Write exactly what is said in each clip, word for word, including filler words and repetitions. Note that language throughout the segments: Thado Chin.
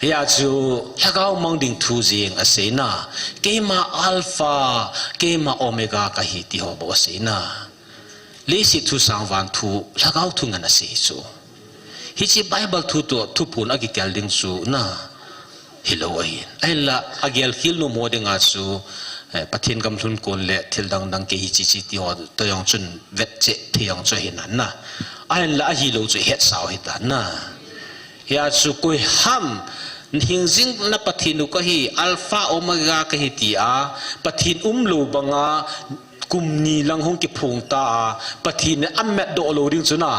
Hia chu lhagao mang ding thu jing asei na. Keima Alpha, keima Omega kahi ti ho bou asei na. Leiset thu sang vang thu, lhagao thu ngen asei chu. Hiche Bible thu toh thuphon akikel ding chu na hilou ahin. Ahinla, agel khel nom ho dinga chu, eh, Pathen gam lhun kon le thil dang dang kei hiche hiche ti ho toh jong chun vet cheh thei jong chu ahi na. Ahinla, ahilou chu hetsau hita na. Hia chu koi ham, hingjing na Pathen u kahi, Alpha Omega kahi tia, Pathen umlou banga, kum ni lang hung kiphong ta a, Pathen in amat doh lou ding chu na.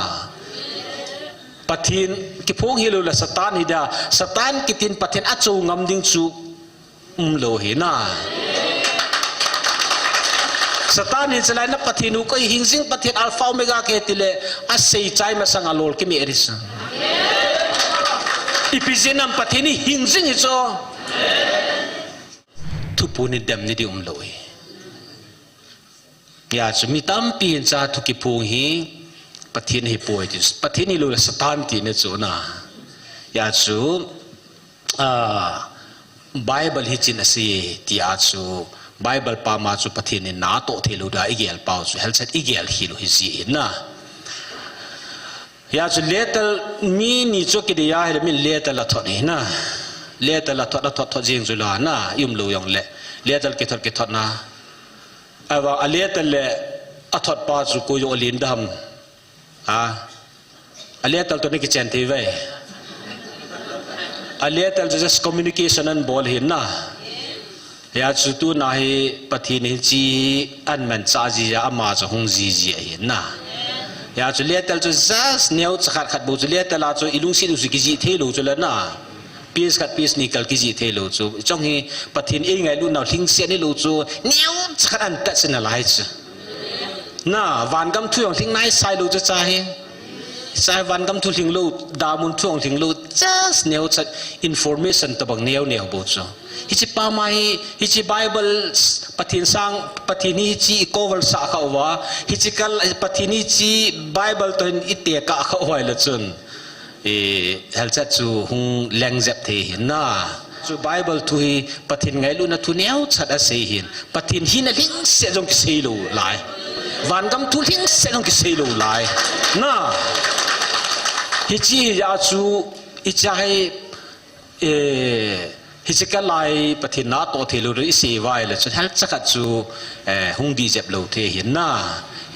Pathen kiphong hilou le Satan hi dia, Satan kitin Pathen achou ngam ding chu umlou hi na. Satan hin chalai na Pathen u kahi hingjing Pathen Alpha Omega kahi tile asei chai masang a lol kimeh ding sa. Ipi jeh ham Pathen hi hingjing hi chu. Thuphon hi dem ni ding umlou hi. Hia chu mi tampi hin cha thu kiphong hi Pathen hi poi ti. Pathen hilou le Satan ti na chu na. Hia chu, ah, Bible hichin asei tia chu Bible pama chu Pathen in natoh thei lou dia igel pau chu helchet igel khel u hi ji hin na. Hia chu letter mi ni chu kidei a hile min letter athot hi na. Letter athot, athot thot jing chu la na, i umlou jong le. Letter kithot kithot na. Ahivang a letter le athot pa chu koi jong alen dam. A, a letter toh na kichen thei ve. A letter chu just communication ahin bol hi na. Hia chu tuna hi Pathen hiche ahin manchah ji a ama chu hung ji ji ahi na. Hia chu letter chu just neocha khat khat bou chu letter a chu i lungset u chu kijih thei lou chu la na. Page khat page ni kal kijih thei lou chu. Chong hi Pathen eingailut nau lhingset hilou chu neocha khat ahin touch na lai chu. Na, vangam thu jong lhing nai sai lou chu cha hi. Cha vangam thu lhing lou, damun thu jong lhing lou, just neocha information tobang neo neo bou chu. Hiche pama hi, hiche Bible Pathen sang, Pathen hi hiche i cover sah kha uva, hiche kal Pathen hiche Bible toh hin i tekah kha uva ahile chun. I, helchet chu hung leng jep thei hin na. Chu Bible thu hi Pathen ngailutna thu neocha asei hin. Pathen hina lhingset jong kisei lou lai. Vangam thu lhingset jong kisei lou lai. Na. Hiche hi a chu, i cha hi, eh, hiche kal a hi Pathen natoh thei lou i sei uva ahile chun helchet khat chu, eh, hung dih jep lou thei hin na.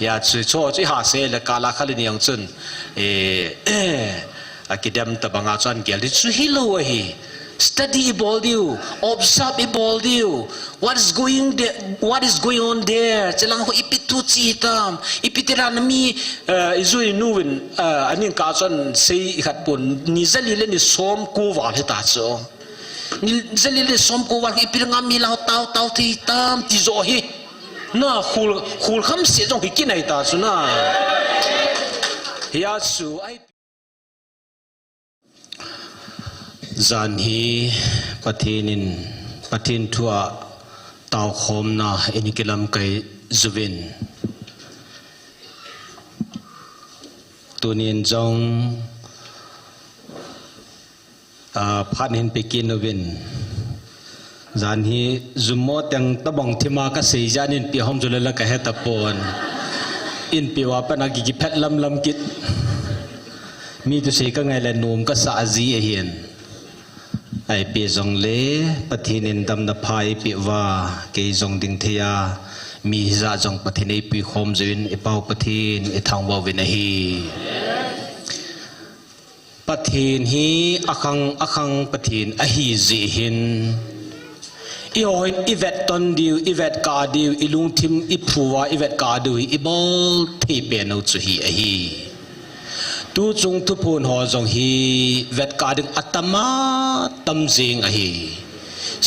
Hia chu, chu, chu i ha se le kal a kha le ni jong chun, eh, akidem tobanga chu ahin gel ding chu hilou ahi. Study i bol diu, observe i bol diu. What is going there? What is going on there? Chelang ho ipi thu che hitam? Ipi ti dan a mi, eh, i ju i nu vin, eh, aning kah chun sei i khat pon ni jali le ni som ko val hita chu. Ni jali le ni som ko val ipi dang a mi lou tao tao thei hitam ti joh hi. Na khul, khul kham se jong hi kinai ta chu na. Hia chu ai Jan hi Pathen in, Pathen thu a taokhomna in kilamkai jiuvin. Tunin jong, ah, phat hin pe kit uvin. Jan hi jummo teng tobang thima kasei jeh in pe hom chu le la kahe tapon. In pe uva pat a ki, kiphet lam lam kit. Mi thusei kangai le nom kasa ji ahin. Ahi peh jongle Pathen in damna pha eipeh uva, kei jong ding thei a, mi hijat jong Pathen eipui khom jiuvin, i Pau Pathen i thangvah uvin ahi. Pathen hi akhang akhang Pathen ahi jeh hin, eiho hin i vetton diu, i vetkah diu, i lungthim i phu uva i vetkah diu hi i bol thei pen u chu hi ahi. Tuchung thuphon ho jong hi vetkah ding atam a tam jing ahi.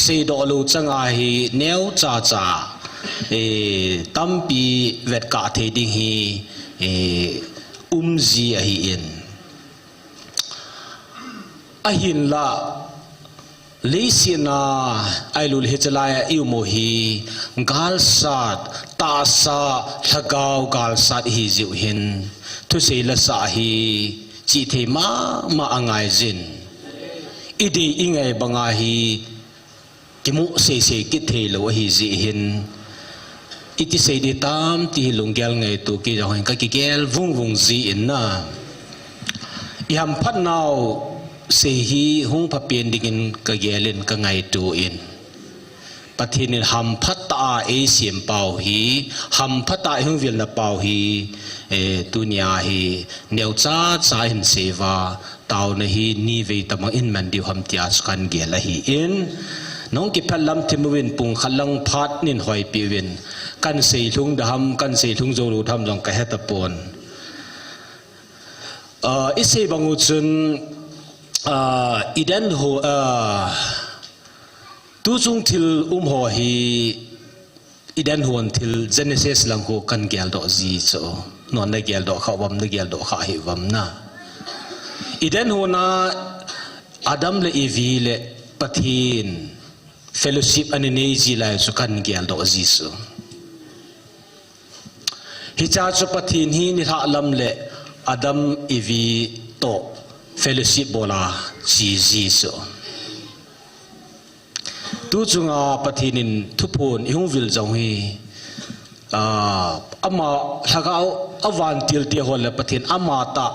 Seidoh lou chang a hi neocha cha, eh, tampi vetkah thei ding hi, eh, um ji ahi in. Ahinlah, leiset a, ahilou le hiche lai a i um u hi, galsat, tahsa, lhagao galsat ihi jiu hin, thusei lasah hi, chihthei mama angai jin. i dei i ngai banga hi kimu seisei kit thei lou ahi jeh hin, iti sei ding tam ti hi lunggel ngaito kei jong hin ka kigel vungvung jin na. I hamphat nau sei hi hung phapen dingin ka gel in ka ngaito in. Pathen in hamphat a eisem pau hi, hamphat a eihung vilna pau hi, eh, tunia hi neocha cha hin seiva, taona hi nivei tabang in man diu ham tia chu kan gel ahin. Nong kiphat lam thim uvin pung khat lang phat nin hoipi uvin. Kan seilhung da ham, kan seilhung jou lou da ham jong ka heta pon. Ah, i sei bang u chun, ah, Eden ho, ah, tuchung thil um ho hi, Eden hon thil Genesis lang ho kan geldoh ji chu. Non na geldoh kha uvam, na geldoh kha hi uvam na. Eden hon a Adam le Evi le Pathen fellowship ana nei ji lai chu kan geldoh ji chu. Hicha chu Pathen hi nilhah lam le Adam Evi toh fellowship bol a che ji chu. Tuchunga Pathen in thuphon ihung vil jong hi, ah, ama lhagao a vantil te ho le Pathen ama tah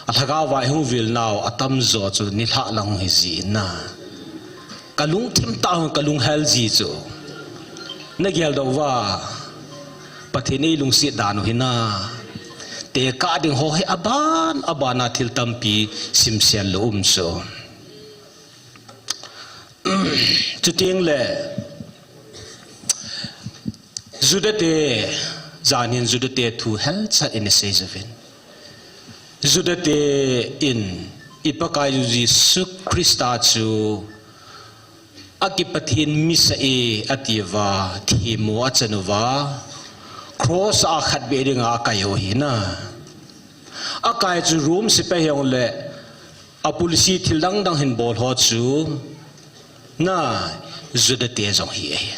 a lhagao va ihung vil nau atam jo chu nilhah lang hi ji na. Ka lungthim tah hon ka lunghel ji chu. Na geldoh uva, Pathen eilungset dan u hi na. Tekah ding ho hi aban, aban a thil tampi simsel lou um chu. Chuteng le, Juda te, jan hin Juda te thu helchat in i sei uvin. Juda te in i Pakaiyu Jesu Christa chu a kipathen misa e ati uva, themmo achan uva, cross a khatvei dinga akai u hi na. Akai chu Rome sepai hung le a policy thil dang dang hin bol ho chu na Juda te jong hi ahi.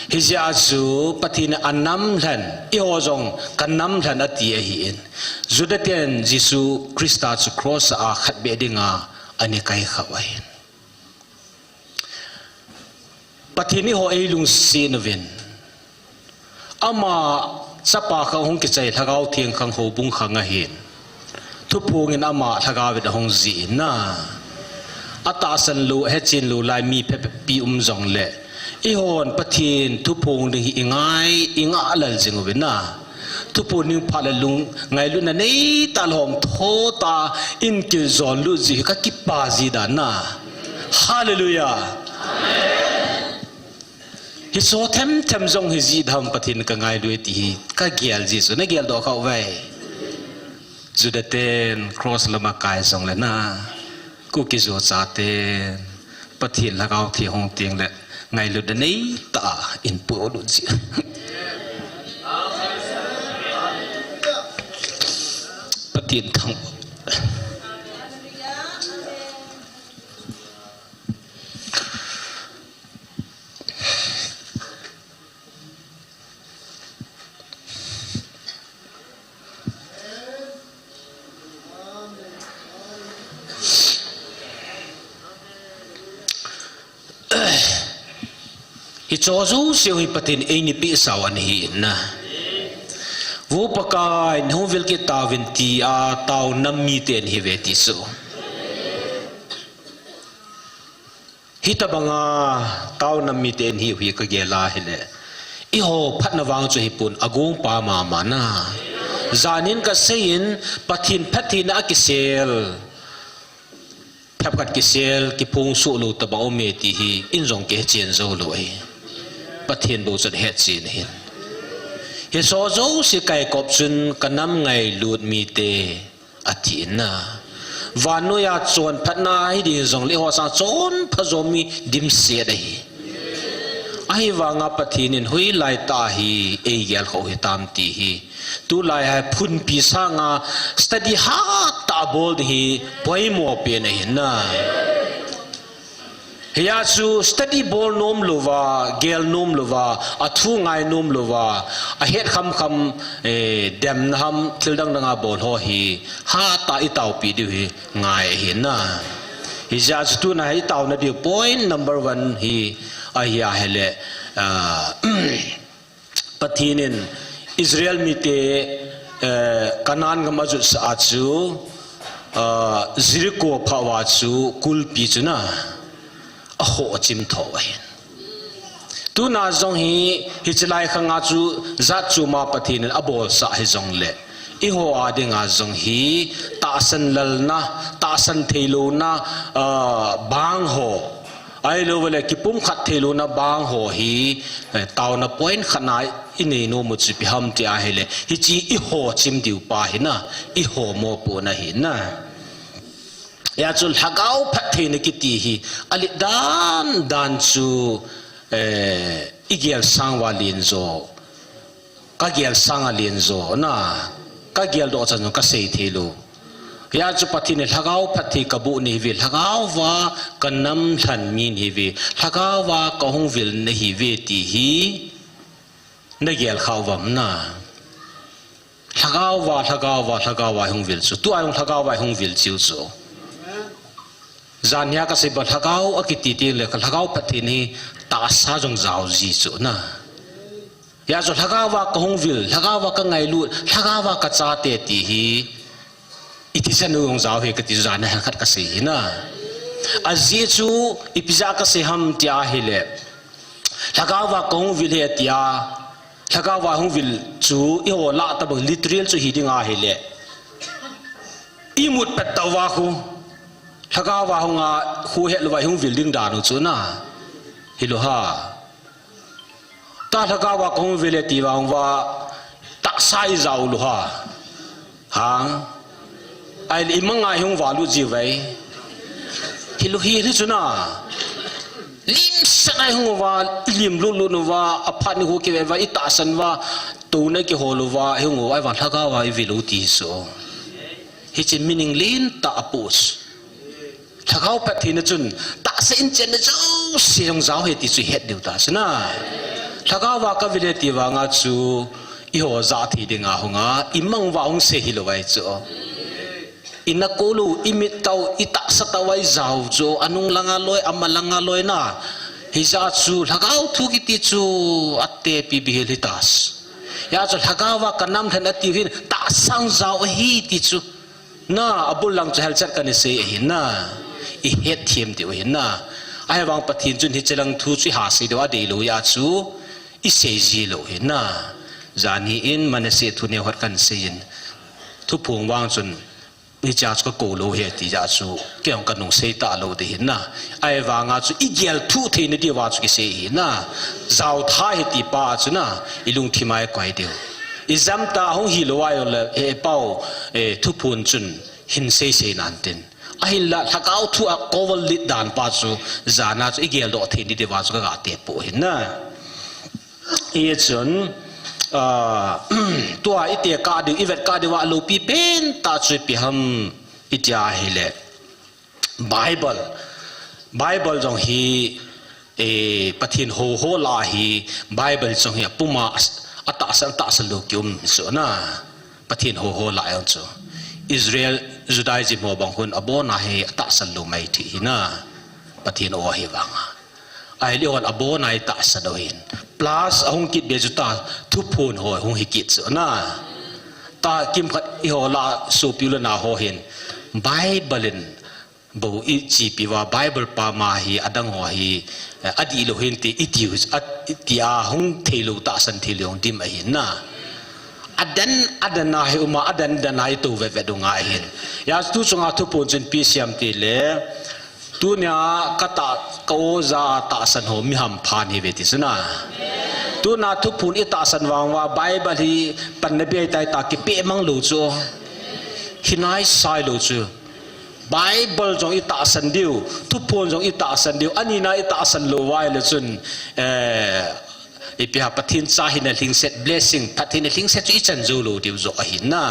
Hijeh a chu Pathen in anam lhen, eiho jong kanam lhen ati ahin. Juda ten Jesu Christa chu cross a khatvei dinga ana kai khah u ahi. Pathen eiho eilungset uvin. Ama chapa kha hung kichai Lhagao Theng khang houbung khang ahin. Thuphong in ama Lhagao in ahung jih in na. Atahsan lou, hechen lou lai mi phepi um jong le. Eihon Pathen thuphong ding hi i ngai, i ngah lel jing uvin na. Thuphon ding phat le lung ngailutna nei tah le hom tho tah in kijol lut ji hi ka kipa ji dan na. Hallelujah. Hi so them them jong hi ji dam Pathen ka ngailu e ti hi ka gel ji chu na geldoh kha uve. Juda ten cross lama kai jong le na. Kuki Zo chaten Pathen Lhagao Theng hung teng le ngailutna nei tah in polut ji. Pathen thang. Hicho jouse hi Pathen eina pehsau ahi na. Vo Pakai, nahung vil kit tauvin tia tao nam miten hiuve ti chu. Hitabanga tao nam miten hiu hi ka gel a hile. Eiho phatna vang chu hipon agongpa mama na. Janin ka seiyin Pathen phattheina a kisel. Phepkhat kisel, kiphong soh lou tabang um e ti hi, in jong kichen jou lou ahi. Pathen bou chun hechen ahin. Hiso jouse kaikop chun ka nam ngailut mite, ati na. Vannoi a chonphatna hiding jongle eiho sang chonpha jo mi dimset ahi. Ahivanga Pathen in hoilai tah hi eigel khah u hitam ti hi. Tulai a phunpi sanga study hat tah bol ding hi poimo pen ahi na. Hia chu study bol nom louva, gel nom louva, athu ngai nom louva, ahet khamkham, eh, demna ham thil dang dang a bol ho hi hat tah i taopi diu hi ngai ahi na. Hijeh a chu tuna hi taona diu point number one hi ahi ahile, ah, Pathen in Israel mite, eh, Canaan gam ajutsah a chu, ah, Jericho phah uva chu kulpi chu na, ahoh chim tho ahin. Tuna jong hi, hiche lai khanga chu jat chom a Pathen in abolsah hijongle, eiho a dinga jong hi tahsan lalna, tahsan theilouna, ah, bang ho, ahilouleh kipumkhat theilouna bang ho hi, eh, taona point khat na inei nom u chu ipi ham ti ahile, hiche eiho chim diu pa hi na, eiho mopohna hi na. Hijeh a chu lhagao phattheina kiti hi alet dan dan chu, eh, igel sang uva len jo, kagel sang a len jo na, kageldoh chan jong kasei thei lou. Hijeh a chu Pathen in lhagao phatthei kaboh nahi uve, lhagao uva kanam lhen mi nahi uve, lhagao uva kahung vil nahi uve ti hi nagel kha uvam na. Lhagao uva, lhagao uva, lhagao uva ihung vil chu. Tua jong lhagao uva ihung vil chiu chu. Janhia kasei bang lhagao akiti tengle lhagao phattheina hi tahsa jong jao ji chu na. Hijeh a chu lhagao uva kahung vil, lhagao uva kangailut, lhagao uva kachate ti hi iti chan u jong jao hi kati chu janhia khat kasei hi na. Ajeh chu ipi jeh a kasei ham ti ahile, lhagao uva kahung vil ahi tia, lhagao uva hung vil chu eiho lah tobang literal chu hi ding ahile, imut pet tah uva khu lhagao uva hung a, khu het louva ihung vil ding dan u chu na. Hilou ha. Tua lhagao uva kahung vil e ti vang uva tahsa ijao lou ha. Ha? Ahile imang a ihung valut jiuve. Hilou hi, hi chu na. Limsah a ihung uva, ilim lutlut uva, aphat nikho kive uva, itahsan uva, touna kihol uva, ihung uva, ahivang lhagao uva ivil u ti chu. Hiche meaning lentah apoh chu. Lhagao phattheina chun tahsa in chenna jouse jong jao ahi ti chu ihet diu ta chu na. Lhagao uva kavil e ti vanga chu eiho jah thei dinga hung a, imang uva hung sei hilou ahi chu. Ina kolou, imit tah u, itahsa tah uva ijao chu, anung langa loi, ama langa loi na. Hijeh a chu lhagao thu kiti chu atepi bihil hita chu. Hijeh a chu lhagao uva kanam lhen atiu hin tahsa jao ahi ti chu. Na, abul lang chu helchat kana sei ahi na. Ihet them diu ahi na. Ahivang Pathen chun hiche lang thu chu iha sei diu adeilou ahi chu. Isei ji lou ahi na. Janhi in Manasseh thu neo khat kana sei in. Thuphong vang chun hichea chu kakou lou ahi ti jeh a chu. Kei jong kanung sei talou ding ahi na. Ahivanga chu igel thuh theina diuva chu kisei ahi na. Jao tha ahi ti pa chu na. Ilungthim a ikoi diu. Ijam tah hung hilou ahile, eh, pau, eh, Thuphon chun hin seisei nan tin. Ahinla, lhagao thu a kouvil lit dan pa chu, jana chu igeldoh thei ding diuva chu kaga tepoh ahi na. Hichun, ah, tua itekah diu, ivetkah diuva aloupi pentah chu ipi ham iti ahile. Bible, Bible jong hi, eh, Pathen houho lah a hi, Bible jong hi apuma as-, atahsan, atahsan lou kium chu na. Pathen houho lah a jong chu. Israel, Judaism ho bang hon abona hi atahsan lou mai thei ahi na. Pathen o ahi vanga. Ahile hon abona itahsan u hin. Plus ahung kit be chu ta Thuphon ho hung hi kit chu na. Ta kimkhat eiho lah a sopi u le nao ho hin. Bible in bou ichepi uva Bible pama hi adang ho hi, eh, adih lou hinte itiu, a, iti a hung thei lou tahsan thei lou hung dim ahi na. Aden, aden a hi uma, aden, den a itou vetvet u ngai ahin. Hijeh a chu tu chunga Thuphon chun ipi asei em tile, tunia katah, ka o jah a tahsan ho mi hampha nahiuve ti chu na. Tuna Thuphon itahsan vang uva Bible hi panna bei tai ta kipeh mang lou chu. Hi nai sai lou chu. Bible jong itahsan diu, Thuphon jong itahsan diu, anina itahsan lou uva ahile chun, eh, ipi ham Pathen cha hina lhingset blessing, Pathen na lhingset chu ichan jou lou diu joh ahi na.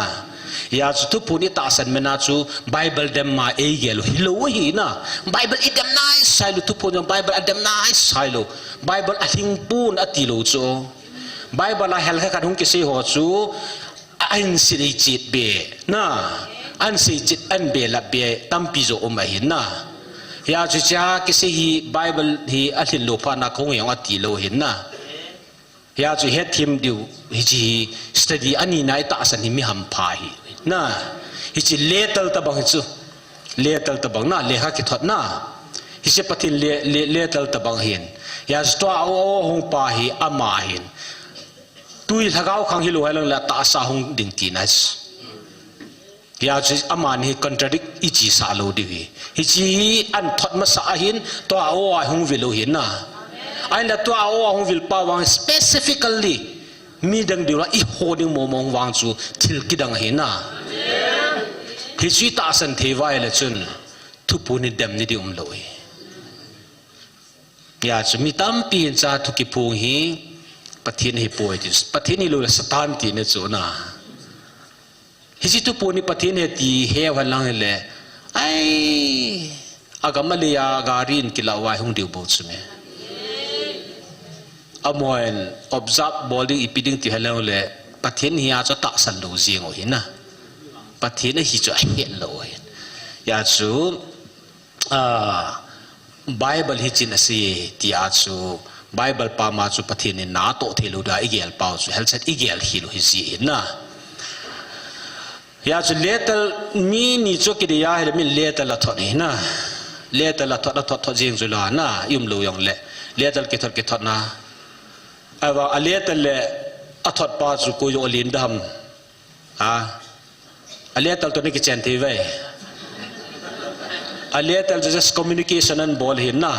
Hijeh a chu Thuphon itahsan man a chu Bible dem ma eigel u hilou ahi na. Bible idem nai sai lou, Thuphon jong Bible adem nai sai lou. Bible alhing pon ati lou chu. Bible a hell khat khat hung kisei ho chu, Ahin sei chet be, na. Ahin sei chet, ahin belap be, tampi jo um ahi, na. Hia chu cha kisei hi Bible hi alhin lou phat na kong jong ati lou hin na. Hia chu hethem diu hiche hi study ani na itahsan hi mi hampha hi. Na, hiche letter tabang hi chu. Letter tabang na, lekha kithot na. Hiche Pathen le, le, letter tabang hin. Hia chu tua o, o hung pa hi ama hin. Tui lhagao khang hilou hilang le tahsa hung ding tina chu. Hia chu amani hi contradict ichi sah lou diu hi. Hiche hi athot masa ahin, tua o a hung vil u hi na. Ahinla tua o a hung vil pa vang specifically midang diu la iho ding momong vang chu thil kidang hi na. Hiche tahsan thei uva ahile chun thupun hi dem ni ding umlou hi. Hia chu mi tampi in cha thu kiphong hi Pathen hi poi ti. Pathen hilou le Satan tina chu na. Hiche thupun hi Pathen ahi ti heu hen lang hile. Ai, agam a lei a gari in kilah uva hung diu bou chu me. Amahon observe bol ding ipi ding ti hen lang le. Pathen hi a chu tahsan lou jing u hi na. Pathen ahi chu ahet lou u hi. Hia chu Ah, Bible hichin asei tia chu, Bible pama chu Pathen in natoh thei lou dia igel pau chu, helchat igel hi lou hi ji hin na. Hia chu letter mi ni chu kidei a hile min letter la thot hi na. Letter la thot, la thot, thot jing chu la na, i um lou jong le. Letter kithot, kithot na. Ahivang a letter le athot pa chu koi jong alen dam. A, a letter toh ni kichen thei uve. A letter chu just communication ahin bol hin na.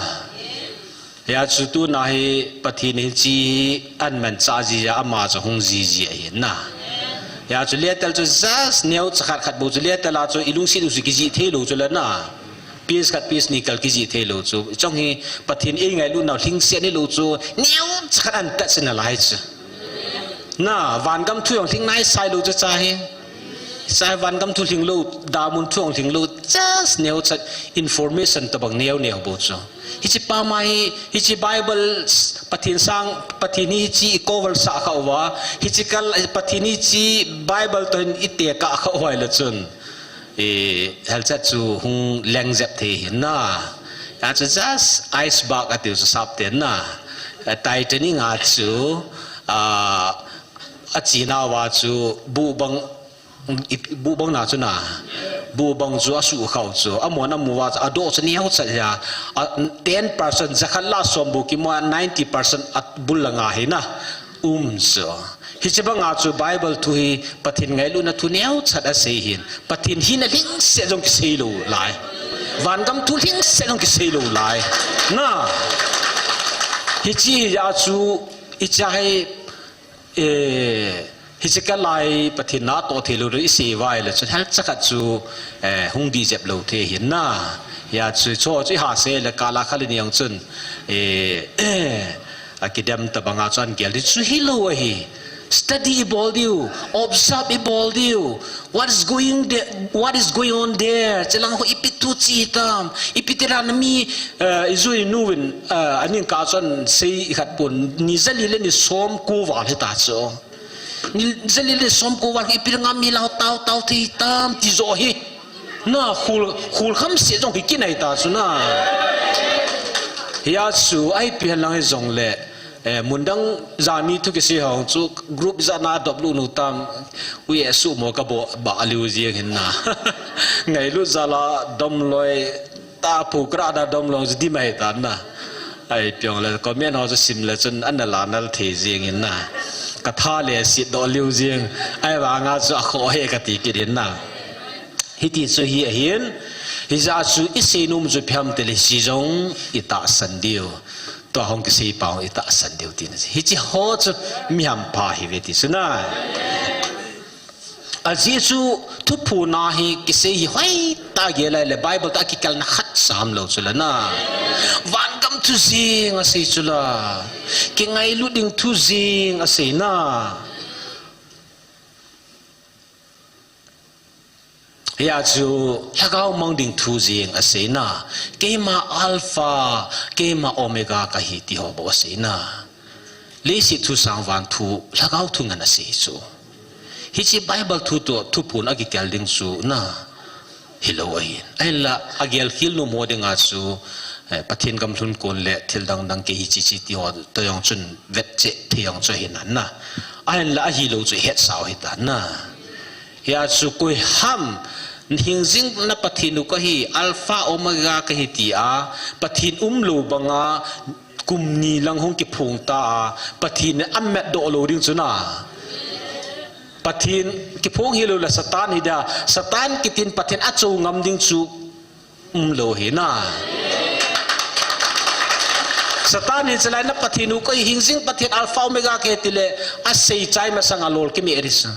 Hia chu tuna hi Pathen hiche ahin manchah ji a ama chu hung ji ji ahin na. Hia chu letter chu just neocha khat khat bou chu letter la chu ilungset u chu kijih thei lou chu la na. Piece khat piece ni kal kijih thei lou chu. Chong hi Pathen eingailutnau lhingset ni lou chu. Neocha khat ahin tat sin a lai chu. Na, vangam thu jong lhing nai sai lou chu cha hi. Sai vangam thu lhing lou, damun thu jong lhing lou, just neocha information tabang neo neo bou chu. Hiche pama hi, hiche Bible, Pathen sang, Pathen hi hiche i cover sah kha uva, hiche kal, Pathen hiche Bible toh hin i tekah kha uva ahile chun. I, helchat chu hung leng jep thei hin na. Hia chu just iceberg atiu chu sap ten na. A Titanic a chu, a, achena uva chu buhbang, i, buhbang na chu na. Buhbang chu asuh khau chu. Amahon amu uva chu adoh chu neocha hia. A, ten percent jakhat lah som bou kimu a ninety percent abul langa hi na. Um chu. Hiche banga chu Bible thu hi Pathen ngailutna thu neocha asei hin. Pathen hina lhingset jong kisei lou lai. Vangam thu lhingset jong kisei lou lai. Na. Hiche hi a chu icha hi, eh, hiche kal a hi Pathen natoh thei lou ding isei uva ahile chun helchat khat chu, eh, hung dih jep lou thei hin na. Hia chu chu chu iha sei le kal a kha le ni jong chun, eh, Akidem tabanga chu ahin gel ding chu hilou ahi. Study ibol diu, observe ibol diu. What is going there? What is going on there? Chelang ho ipi thu che tam? Ipi ti dan mi, eh, ijui nu vin, eh, aning kah chun sei ikhat pon ni jali le ni som ko val hita chu. Ni jali le som ko val ipi langa mi lau tau tau thei tam ti jo hi. Na khul, khul kham se jong hi kinai ta chu na. Hia chu ipi hen lang hi jong le, eh, mundang jani thu kisei hong chu group jana dop lu nu tam u ye su mo ka bo ba aliu jeng hin na. Ngailut jal a dom loi ta pu kra da dom long ji mai ta na. Ai piong le comment ho chu sim le chun an la nal thei jeng hin na. Ka tha le sit do liu jeng. Ahivanga chu akhoh he kati kit hin na. Hiti chu hi ahin, hijeh chun isei nom chu ipi ham tile hiche jong itahsan diu. Tua hung kisei pa hung itahsan diu tina. Hiche ho chu mi hampha hi ve ti chu na. Ajeh chu thuphon a hi kisei hi hoitah gel a le Bible toh akikalna khat sam lou chu la na. Vangam thu jeng asei chu la. Kingailut ding thu jeng asei na. Hia chu lhagao mang ding thu jeng asei na. Keima Alpha, keima Omega kahi ti ho bou asei na. Leiset thu sang van thu, lhagao thu ngen asei chu. Hiche Bible thu toh thuphon akikel ding chu na. hilou ahi. Ahinla, agel khel nom ho dinga chu, eh, Pathen gam lhun kon le thil dang dang kei hi chi chi ti ho toh jong chun vet cheh thei jong chu ahi nan na. Ahinla, ahilou chu hetsau hita na. Hia chu koi ham, hingjing na Pathen u kahi, Alpha Omega kahi tia, Pathen umlou banga, kum ni lang hung kiphong ta a, Pathen in amat doh lou ding chu na. Pathen kiphong hilou le Satan hi dia, Satan kitin Pathen acho ngam ding chu umlou hi na. Satan hin chalai na Pathen u kahi hingjing Pathen Alpha Omega kahi tile, asei chai masang a lol kimeh ding chu.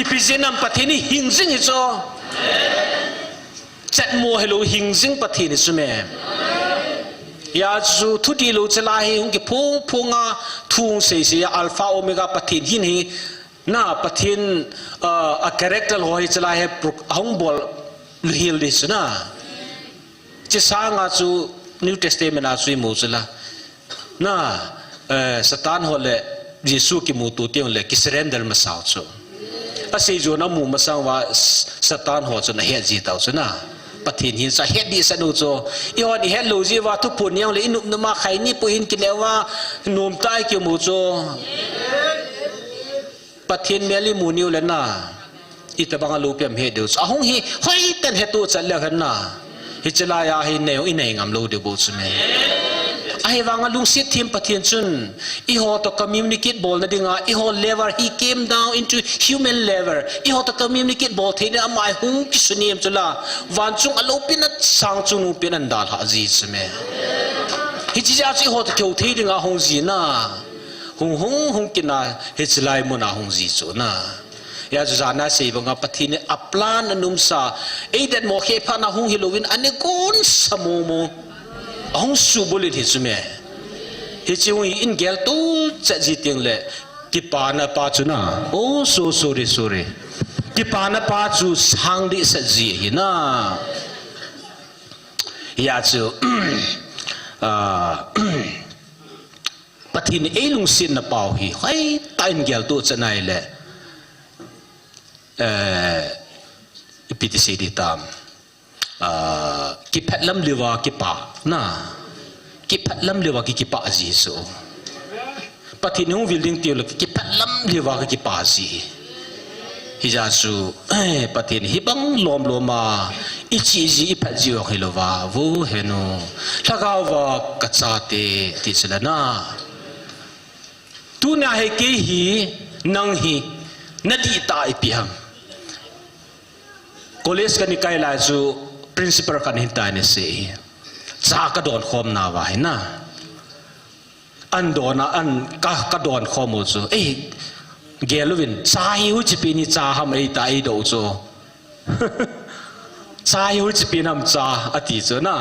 Ipi jeh ham Pathen hi hingjing hi chu. Chetmo hilou hingjing Pathen hi chu me. Hia chu thudih lou chalai hi hung kiphong phong a thu hung sei sei a Alpha Omega Pathen hin hi na Pathen, uh, a character ho hi chalai hi pro-, ahung bol lou hel ding chu na. Chi sanga chu New Testament a chu imu chu la. Na, eh, Satan ho le Jesu kimuto teng le kisurrender masau chu. Asei jona mu masang uva S-, Satan ho chu ahet ji tau chu na. Pathen hin chu ahet dehset u chu. Eihon ihet lou ji uva thuphon neo le inop nop a khaini pu hin kineo a nomtah a kimu chu. Pathen mel imu niu le na, itobang a loupi ham he diu chu. Ahung hi, hoiten hetu chat le hen na. Hiche lai a hi nei, inei ngam lou diu bou chu me. Ahivanga lungset them Pathen chun, eiho toh communicate bolna dinga, eiho level, he came down into human level. Eiho toh communicate bol theina ama hung kisunem chu la. Van chung a loupina sang chung loupina adalha ji chu me. Hiche jeh a chu eiho toh kihou thei dinga hung ji na. Hung, hung, hung kit na, hiche lai mun a hung ji chu na. Hia chu jan a sei banga Pathen in a plan anomsa. Eden mo khe phat na hung hilou in anegon sa mo mo. Ahung subulhit hi chu me. Hiche hung hi in gelto chet ji teng le. Kipana pa chu na. Oh, so sorry, sorry. Kipana pa chu sang dehset ji hi na. Hia chu, ah, Pathen in eilungsetna pau hi, hoitah in gelto chan ahile, eh, ipi ti sei ding tam. Ah, kiphatlam leuva kipa, na. Kiphatlam leuva ki, kipah ji chu. Pathen hung vil ding tiu le kiphatlam leuva ka kipah ji. Hijeh chun, eh, Pathen hibang lom lom a, ichi ji, iphat ji ong hilouva, vo henu. Lhagao va kachate, ti chu la na. Tunia hi kei hi, nang hi, nadih tah ipi ham. College kana kai lai chu, principal khat in hitia ana sei hi. Cha kadon khom nauva hi na. An don a, an ka, kadon khom u chu. Ei, gel uvin, cha hi hoiche pen hi cha ham eiti eidoh u chu. Cha hi hoiche pen ham cha, ati chu na.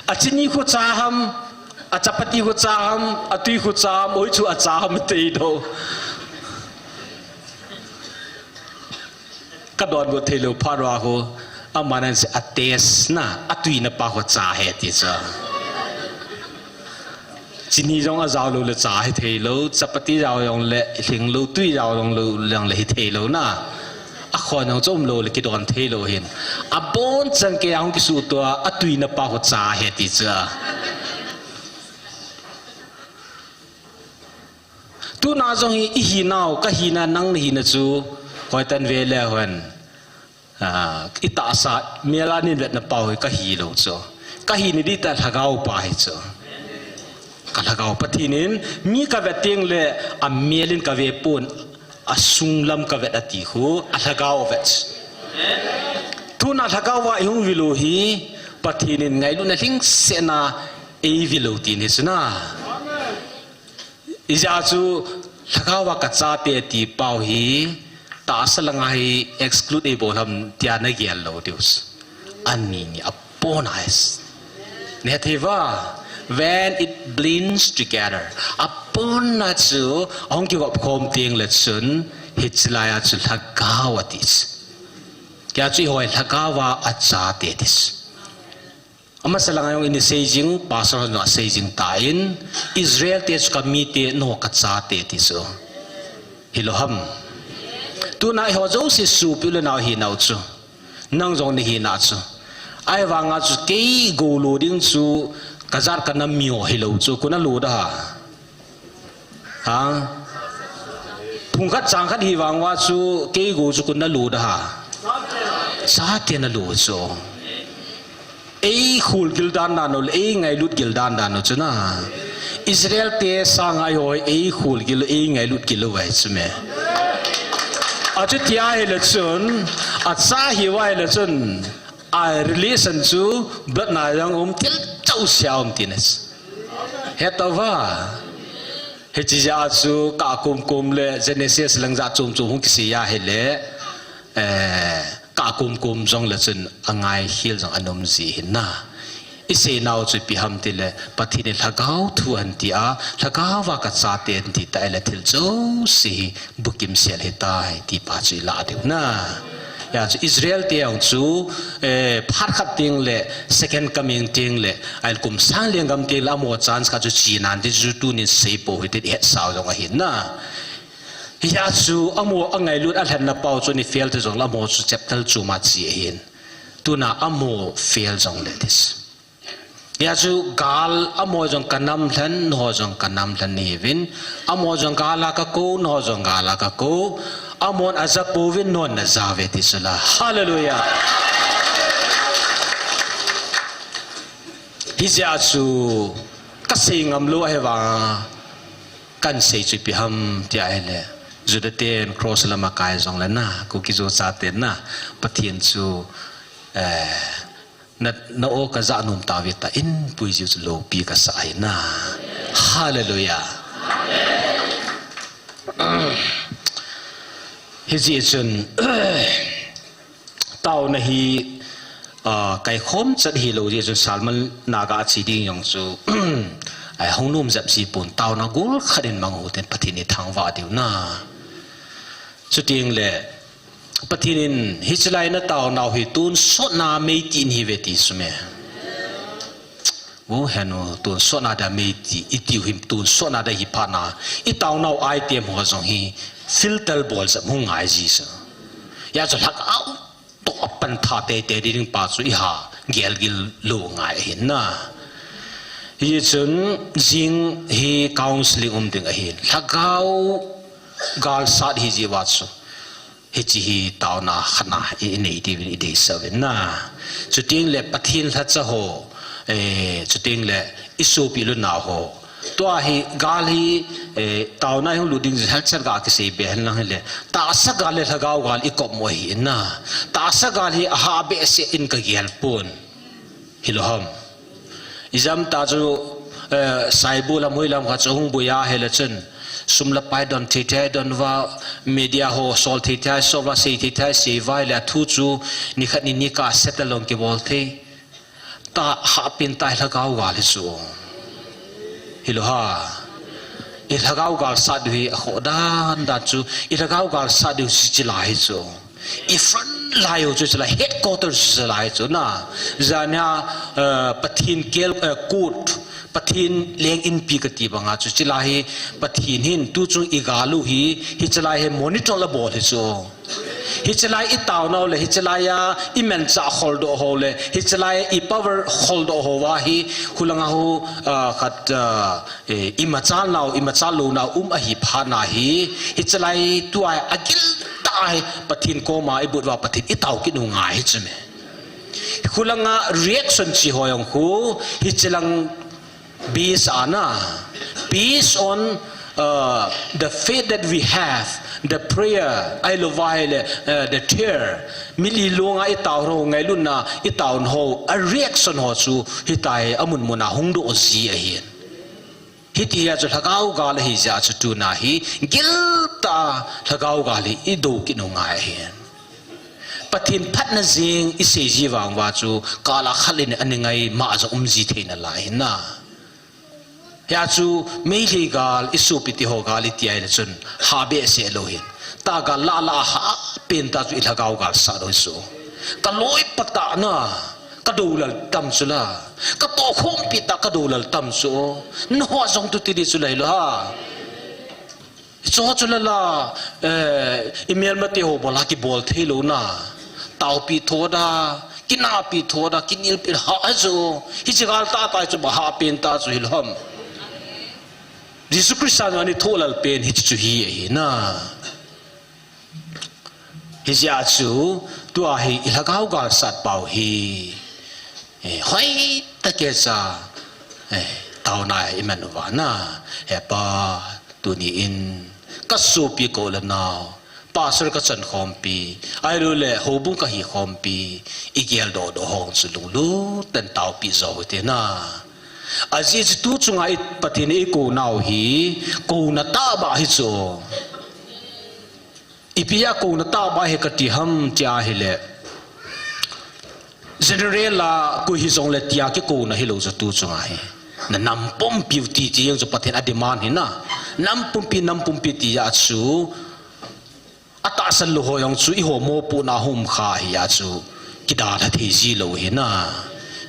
A chini khu cha ham, a chapati khu cha ham, a tui khu cha ham, oi chu a cha ham ati eidoh. Kadon got theilou phat uva khu, aman asei a taste na, atuina pa khu cha ahi ati chu. Chini jong ajao lou le cha hithei lou, chapati jao jong le hing lou, tui jao jong lou, jong le hithei lou na. Akhon jong chu umlou le kidon thei lou hin. Abonchan kei a hung kisuhto a, atuina pa khu cha ahi ati chu. Tuna jong hi ihinau, kahina, nang nahina chu, hoitah in ve le hen. Ah, itahsa, mel a nei vetna pau hi kahi lou chu. Kahi nadih tah lhagao pa hi chu. Ka lhagao Pathen in, mi kavet teng le, amel in kave pon, asung lam kavet ati khu, alhagao vet. Tuna lhagao va ihung vil u hi, Pathen in ngailutna lhingsetna eivil u ti hi chu na. Hijeh chun, lhagao va kachate ti pau hi, tahsa langa hi exclude eibol ham tia nagel lou diu. Ani ni apon ais. Nehthei va, when it blends together. Apon na chu, ahung kigop khom teng le chun, hiche lai a chu lhagao ati chu. Hijeh chun eiho hi lhagao va achate ti chu. Amasa langa jong ina sei jing, pastor hon jong asei jing tan, Israel te chu kamite, nangho kachate ti chu. Hilou ham. Tuna eiho jouse sopi u le nao hinau chu. Nang jong nahi na chu. Ahivanga chu kei gou lo ding chu kajat kanam mi ho hilou chu koi in alo da ham? Ha? Phung khat chang khat hi vang uva chu kei gou chu koi in alo da ham? Chate in alo chu. Ei khol gil dan dan u le, ei ngailut gil dan dan u chu na. Israel te sangai ho ei khol gil, ei ngailut gil u vai chu me. Achuti ahile chun, acha hi vai le chun, a relation chu blood na jong um, thil chauh sia um ti na. He to va. Hiche jeh a chu kah kom kom le Genesis lang jat chom chom hung kisei ahile, eh, kah kom kom jong le chun angai khel jong ana um ji ahi na. I sei nau chu ipi ham tile, Pathen in lhagao thu ahin ti a, lhagao va kachate ahin ti ta ahile thil jouse hi bukim sel ahitai ti pa chu i lah diu na. Hijeh chun Israel te jong chu, eh, phat khat teng le, second coming teng le, ahile kum sang lenggam teng le, amaho chance khat chu che nan ti chu tunin sei pou hite ti hetsau jong ahi na. Hijeh chun amaho angailut alhenna pau chu ni fail te jong le amaho chu chapter chom a che ahin. Tuna amaho fail jong le this. Hijeh chun gal, amaho jong kanam lhen, nangho jong kanam lhen nahiuvin. Amaho jong gal a kakou, nangho jong gal a kakou. Amahon aja pouvin, nangho naja uve ti chu la. Hallelujah. Hijeh chun kasei ngam lou ahi vang, kahin sei chu ipi ham ti ahile, Juda ten cross lam a kai jong le na, Kuki Zo chaten na, Pathen chu, eh, Na, na o kaja nom tauve tia, eipui jiu chu loupi kasa ahi na. Hallelujah. Hijeh chun, taona hi, ah, kaikhom chet hilou jeh chun sermon na ga che ding jong chu, ai hung nom jep ji pon, taona gol khat in mang u hite, Pathen ithangvah diu na. Chuteng le, Pathen in, hiche lai nataonau hi tonsotna meiti nahiuve ti chu me. Vo henu, tonsotna dia meiti, itiu hi tonsotna dia hi phat na, itaonau item ho jong hi filter bol jep hung ngai ji chu. Hijeh chun lhagao toh a pan tha teitei ding pa chu iha gel gil lou ngai ahi na. Hijeh chun jing hi counseling um ding ahi. Lhagao gal sat hi jiu va chu. Hiche hi taona khat na i, i nei diuvin i deisah uvin na. Chuteng le Pathen lhacha ho, eh, chuteng le i sopi le nao ho. Tua hi gal hi, eh, taona hung lut ding jeh hel chan ga kisei be hen lang hile. Tahsa gal le lhagao gal i kop mo ahi na. Tahsa gal hi aha behseh in ka gel pon. Hilou ham. Ijemtia chu, eh, saibu lam hoi lam khat chu hung boi a hile chun, sum le pai don thei thei don uva, media ho sol thei thei sol uva, sei thei thei sei uva, ahile athu chu nikhat ni ni kah settle jong kibol thei. Tahsa pen tah lhagao gal hi chu. Hilou ham. I lhagao gal sat diu hi akhoh dan dan chu, i lhagao gal sat diu hiche lai hi chu. I front lai u chu hiche lai, headquarter chu hiche lai chu na. Jania, eh, Pathen kel, eh, court, Pathen leng inpi kati banga chu hiche lai hi Pathen hin tu chung i gal u hi, hiche lai hi monitor abol hi chu. Hiche lai i taonau le, hiche lai a i manchah kholdoh ho le, hiche lai i power kholdoh ho va hi, khulanga ho, ah, khat, ah, eh, i machal nau, i machal lou nau um ahi phat na hi, hiche lai tua agil tah a hi Pathen koma i but uva Pathen i tao kit u ngai hi chu me. Khulanga reaction chi ho jong khu, hiche lang base a na, based on, uh, the faith that we have, the prayer, ahilou va hile, uh, the tear, mitlhi longa i tao ho, ngailutna i tao ho, a reaction ho chu, hitia hi amun mun a hung doh ji ahi. Hiti a chu lhagao gal ahi jeh a chu tuna hi, gil tah a lhagao gal hi i do kit u ngai ahi. Pathen phatna jeng i sei ji vang uva chu, kal a khat le ni a ni ngai ma jong um ji thei nalai ahi na. Hijeh a chu Meitei gal, i sopi te ho gal i ti a hile chun, ha behseh lou hin. Tah gal lah lah a ha pen tah chu i lhagao gal sat u hi chu. Ka loipa tah na, ka doulal tam chu la. Ka tohkhompi tah ka doulal tam chu. Nangho jong tu ti di chu la hilou ham. Chu chu la la, eh, i melmate ho bol a kibol thei lou na. Taopi thoda, kinapi thoda, kinilpi ha chu. Hiche gal tah tah chu ba ha pen ta chu hilou ham. Jesu Christa jong ani tholal pen hiche chu hi ahi na. Hijeh a chu, tua hi i lhagao galsat pau hi. Eh, hoitah a cha, eh, taona i man uva na. He Pa, tuni in, ka sopi ka u le nao, pastor ka chankhompi, ahilou le houbung ka hikhompi, i geldoh doh ho chu lunglut tah in taopi jo u hite na. Ajeh chu tu chunga i Pathen in i kou nau hi, kouna tahbeh hi chu. Ipi a kouna tahbeh hi kati ham tia ahile, general a koi hijongle tia kikouna hilou chu tu chunga hi. Na nam pumpi u ti ti jeng chu Pathen a demand hi na. Nam pumpi, nam pumpi tia chu. Atahsan lou ho jong chu eiho mopohna hung um kha ahi a chu. Kidalha thei ji lou hi na.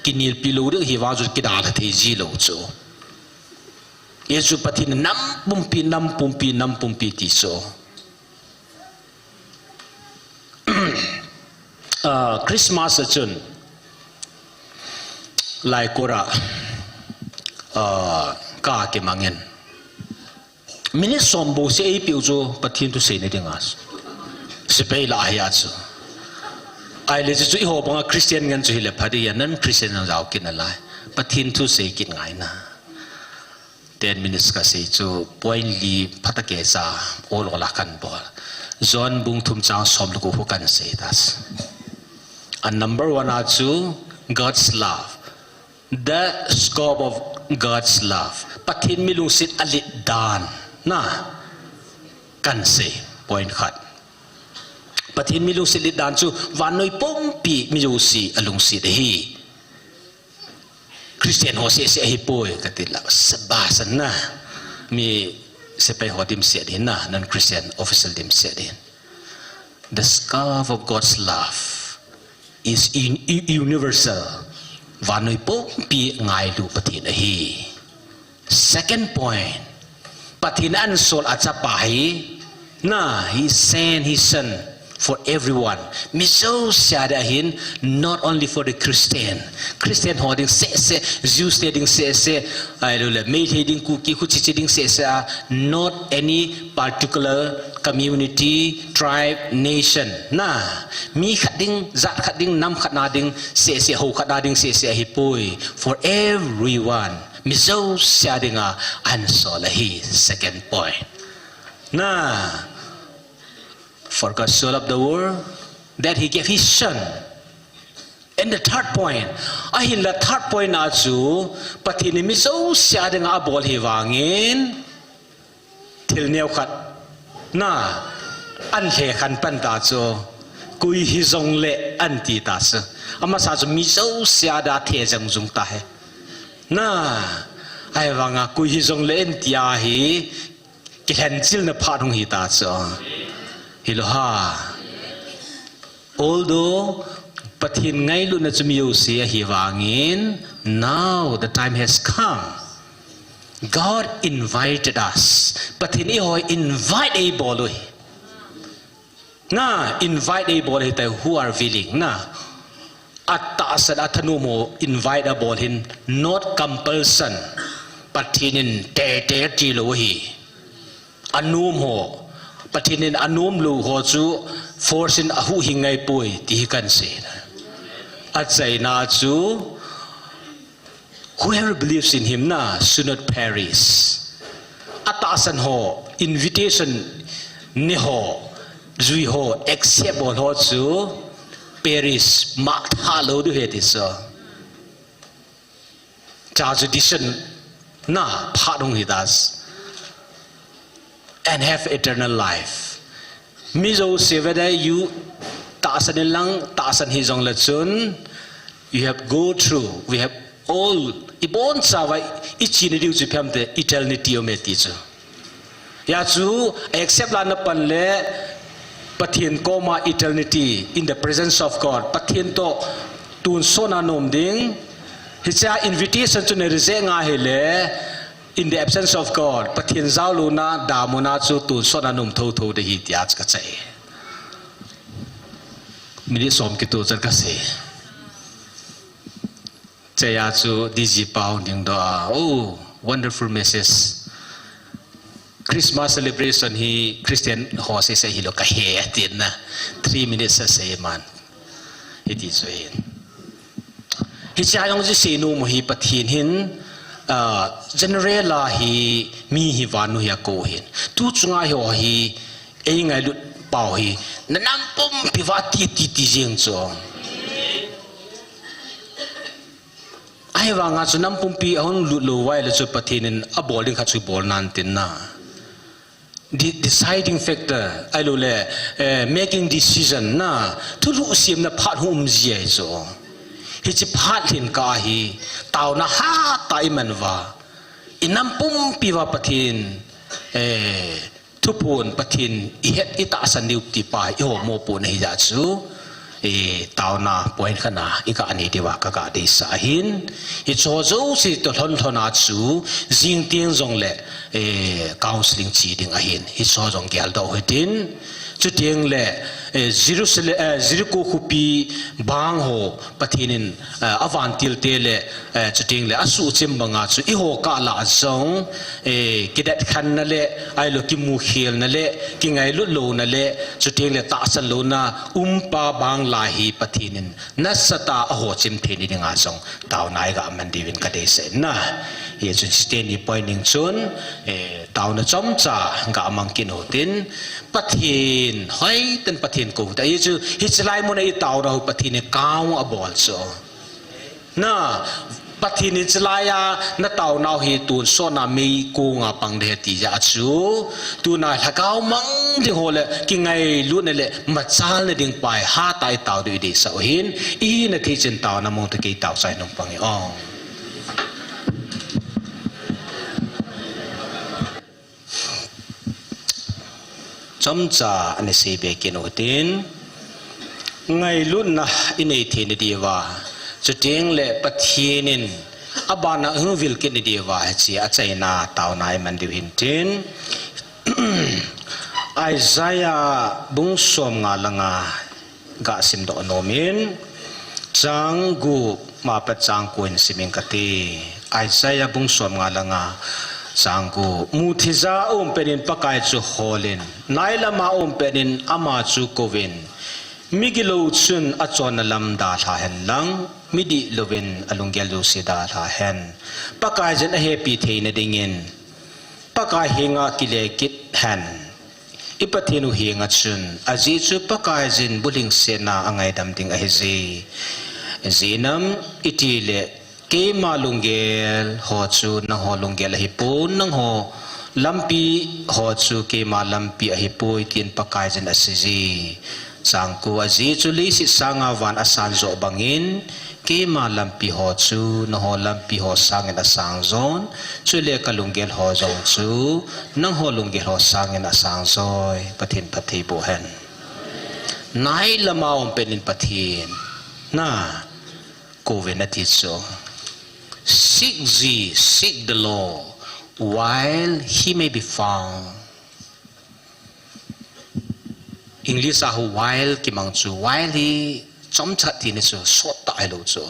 Kinilpi lou ding hi vang chu kidalha thei ji lou chu. Hichu Pathen nam pumpi, nam pumpi, nam pumpi ti chu. Ah, Christmas a chun, Laikora, ah, ka kimangin. Minute som bou seh eipeh u chu Pathen thu seina dinga. Sepai lah ahi a chu. Ahile chu, chu eiho banga Christian ngen chu hile pha ding ahi, non Christian jong jao kit nalai. Pathen thu sei kit ngai na. Ten minutes ka sei chu point li phatah a keija ol ol a kan bol. John bung thum chang som le ko khu kan sei ta. A number one a chu God's love. The scope of God's love. Pathen mi lungset alet dan. Na. Kan sei. Point khat. Pathen mi lungset let dan chu vannoi pumpi mi jouse alungset ahi. Christian ho seh seh ahipoi, kati la, sabas na. Mi sepai ho dimset ahi na, non-Christian official dimset ahi. The scope of God's love is in, u-, universal. Vannoi pumpi ngailu Pathen ahi. Second point, Pathen in ansol achapa hi, na, he sent his son for everyone. Mi jouse a ding ahin, not only for the Christian. Christian ho ding seh seh, Jews te ding seh seh, ahilou le, Meitei ding, Kuki, Kuki, Chin Chin ding seh seh a, not any particular community, tribe, nation. Na, mi khat ding, jat khat ding, nam khat na ding seh seh, hou khat na ding seh seh ahipoi. For everyone. Mi jouse a dinga ansol ahi, second point. Na, for God so loved the world that he gave his son. And the third point, ahinla third point a chu, Pathen in mi jouse a dinga abol hi vangin, thil neo khat, na, ahin lhekhen pan ta chu, koi hijongle ahin ti ta chu. Amasa chu mi jouse a dia thejang jung ta hi. Na, ahivanga koi hijongle ahin tia hi, kilhenchilna phat hung hi ta chu. Hilou ham. Although, Pathen ngailutna chu mi jouse ahi vangin, now the time has come. God invited us. Pathen in eiho invite eibol u ahi. Na, invite eibol ahitai, who are willing, na. Atahsan athanom ho invite abol ahin, not compulsion. Pathen in tete tilou ahi. Anom ho, Pathen in anom lou ho chu force in ahuhhing ngaipoi, ti hi kan sei. Achaina chu, whoever believes in him na, should not perish. Atahsan ho, invitation ne ho, jui ho, accept bol ho chu, perish, mangthah lou diu ahi ti chu. Cha chu decision na phat hung hi ta. And have eternal life. Mi jouse whether you tahsan in lang, tahsan hijongle chun, you have go through, we have all, ibonchauva ichena diu chu ipi ham itile eternity aume ti chu. Hijeh chun, accept lana pan le Pathen koma eternity in the presence of God. Pathen toh tonsot a naum ding. Hichea invitation chu na reject ngai hile, in the absence of God, Pathen jaolouna damun a chu tonsot a naum thotho ding ahi tia chu kachai. Minute som kitoh chan kasei. Cheya chu D G pa hung dingdoh a, "Oh, wonderful message. Christmas celebration hi Christian ho seisei hilou kahe," atin na. Three minutes asei man. Hiti chu ahin. Hichea jong chu seinom u hi Pathen hin, ah, general a hi mi hi vannoi hi akou hin. Tu chunga hiho hi eingailut pau hi, na nam pumpi uva ati, ati, ati jeng chu. Ahivanga chu nam pumpi ahung lut lou uva ahile chu Pathen in abol ding khat chu bol nan tin na. De-, deciding factor, ahilouleh, eh, making decision na, thulhuh semna phat hung um ji ahi chu. Hiche phat lhin kah a hi, taona hatah a iman uva, i nam pumpi uva Pathen, eh, thuphon Pathen ihet itahsan diu tipa hi iho mopohna hijeh chu, eh, taona point khatna iga nei diuva kaga deisah ahin. Hicheho jouse toh lhon lhon a chu, jing teng jongle, eh, counseling che ding ahin. Hicheho jong geldoh u hitin. Chuteng le, eh, Jerusalem, eh, Jericho khopi bang ho Pathen in, eh, avantil te le, eh, chuteng le asuhchim banga chu eiho kah lah a jong, eh, kidetkhenna le, ahilou kimukhelna le, kingailut louna le, chuteng le tahsan louna umpa bang lai hi Pathen in nasatah a ahochim theina dinga jong taona iga man diuvin kadeisah in na. Hichun chuteni point ning chun, eh, taona chomcha ga mang kit u hitin, Pathen, hoiten Pathen kou u hite. Hichu, hiche lai mun a itaona u Pathen in count abol chu. Na, Pathen in hiche laiya nataonau hi tonsot na meikong a pang ding ahi ti jeh chu, tuna lhagao mang ding ho le kingailutna le machalna ding pa hi hatah a itao diu ideisah u ahin, ihina thei chun taona mong toh kei tao chai nung pang e o. Chomcha ana seibe kit u hitin, ngailutna inei theina diuva, chuteng le Pathen in abana hung vil kit na diuva, hiche achaina taona iman diu hintin. Isaiah bung somnga le nga ga simdoh nom in, chang gup ma pat chang ko in sim ing kate. Isaiah bung somnga le nga, chang gup. Mutheija aum pet in Pakai chu holin, nailam a aum pet in ama chu kouvin, migilou chun achonna lam dalha hen lang, midih louvin alunggel jouse dalha hen. Pakaiyin ahepi theina dingin Pakai henga kile kit hen. I Pathen u henga chun, ajeh chu Pakaiyin bulhingsetna angaidam ding ahije. Ijeh inem itile, keima lunggel ho chu nangho lunggel ahipon, nangho lampi ho chu keima lampi ahipoi, tin Pakaiyin aseije. Chang ko, ajeh chu leiset sanga van asan joh bangin, keima lampi ho chu nangho lampi ho sangin asang jon, chule kalunggel ho jong chu nangho lunggel ho sangin asang joi. Pathen phatthei boh hen. Nailam a aum pet in Pathen na kouvin ati chu. Seek ye, seek the Lord, while he may be found. English a while kimang chu, while hi chomcha tina chu, sottah hilou chu.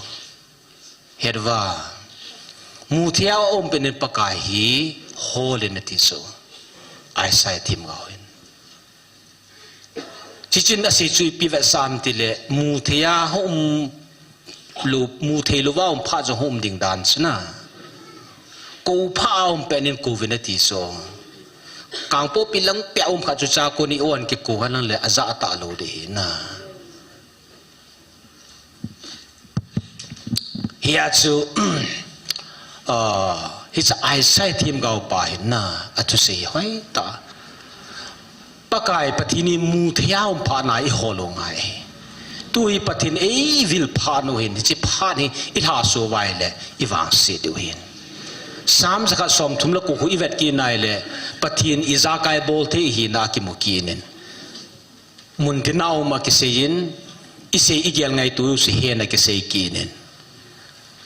Hetuva, mutheija aum pet in Pakai hi holin ati chu, Isaiah themgao hin. Chuchun asei chu ipi vetsah ham tile, mutheija hung um lou, muthei louva um phat jong hung um ding dan chu na. Kou phat a aum pet in kouvin ati chu. Kangpokpi lang pia um khat chu chakon in on kikou hen lang le ajah talou ding ahi na. Hia chu, ah, hiche Isaiah themgao pa hin na, athusei hoitah. Pakai Pathen in mutheija um phat na ihol u ngai. Tu hi Pathen eivil phat u hin, hiche phat hi ilhasuh uva ahile, ivangset diu hin. Psalm jakhat somthum le ko khu ivet kit na ahile, Pathen ijakai bol thei ahina akimu kit in. Mun tina um a kisei in, isei igel ngaito jouse hena kisei kit in.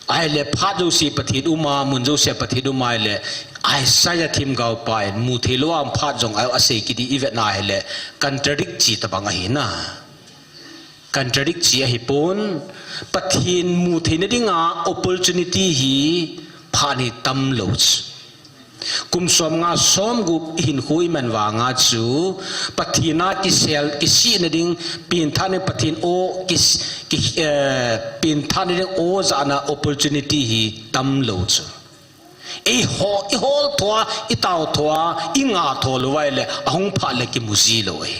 Ahile phat jouse Pathen um a, mun jouse Pathen um a ahile, Isaiah themgao pa in, muthei louva um phat jong a, asei kit ding ivet na ahile, contradict chi tabang ahi na. Contradict chi ahipon, Pathen mu theina dinga opportunity hi phat hi tamlou chu. Kum som nga som gup ihinkho iman vanga chu, Pathen a kisel, kisihna ding, pengthahna ding Pathen o, kis-, ki, eh, pengthahna ding o jahna opportunity hi tamlou chu. Eiho, ihol thoa, itao thoa, inga tho lou uva ahile, ahung phat le kimu ji lou ahi.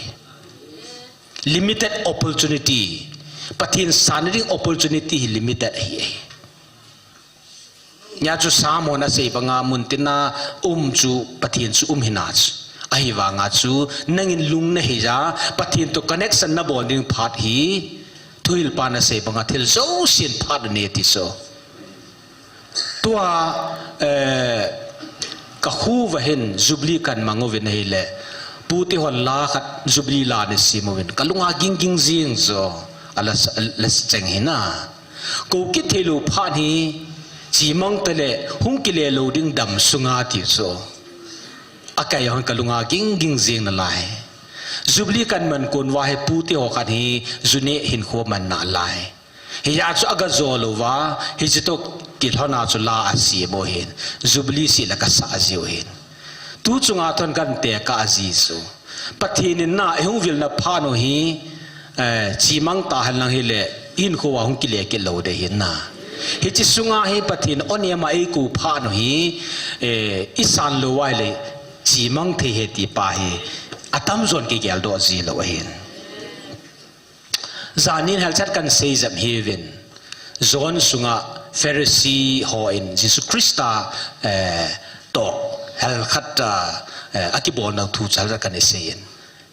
Limited opportunity. Pathen sanna ding opportunity hi limited ahi, ahi. Hijeh chun Psalm hon asei banga mun tina um chu Pathen chu um hina chu. Ahivanga chu nangin lung naheija, Pathen to connection nabol ding phat hi, thuhilpan asei banga thil jousen phat anei ti chu. Tua, eh, kakhuva hin Jubilee kan mang uvin ahile, Pu te hon la khat Jubilee la ana sem uvin, kalunga ging ging jing chu, ala, ala cheng hina. Kou kit theilou phat hi, chemang tale, hung kile lou ding dam sunga ti chu. Akai hon kalunga ging ging jing nalai. Jubilee kan man kon uva hi Pu te ho khat hi, ju neh hinkho man nalai. Hijeh chun aga jo louva, hiche toh kilhona chu la asem u ahin. Jubilee seh le kasah jiu ahin. Tu chunga thon kan tekah ji chu. Pathen in na, ihung vilna phat u hi, eh, chemang tahen lang hile, ihinkho uva hung kile kit lou ding ahin na. Hiche sunga hi Pathen in o nema eikou phat u hi, eh, isan lou uva ahile, chemang thei ahi ti pa hi, atamjon kigeldoh ji lou ahin. Janin helchat kan sei jep hiuvin. John sunga Pharisee hon Jesu Christa, eh, toh helkhat, eh, akibolna thu chu helchat kan isei in.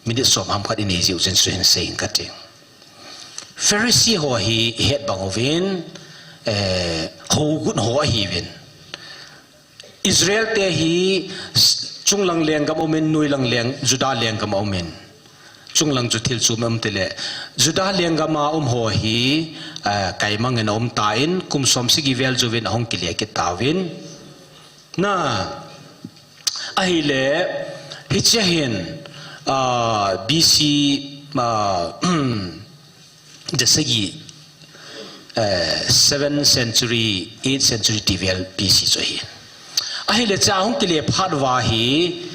Minute som ham khat inei jiu chun chu hin sei in kati. Pharisee ho hi ihet bang uvin, eh, hougut ho ahiuvin. Israel te hi s-, chunglang lenggam umin, noilang leng, Judah lenggam umin. Chunglang chu thil chom um tile, Judah lenggam a um ho hi, eh, kaimang in aum tan, kum som sagi vel jouvin ahung kile kit tauvin. Na, ahile, hiche hin, ah, B C, ah, jasagi, eh, seventh century, eighth century ti vel B C chu ahi. Ahile chua hung kile phat uva hi,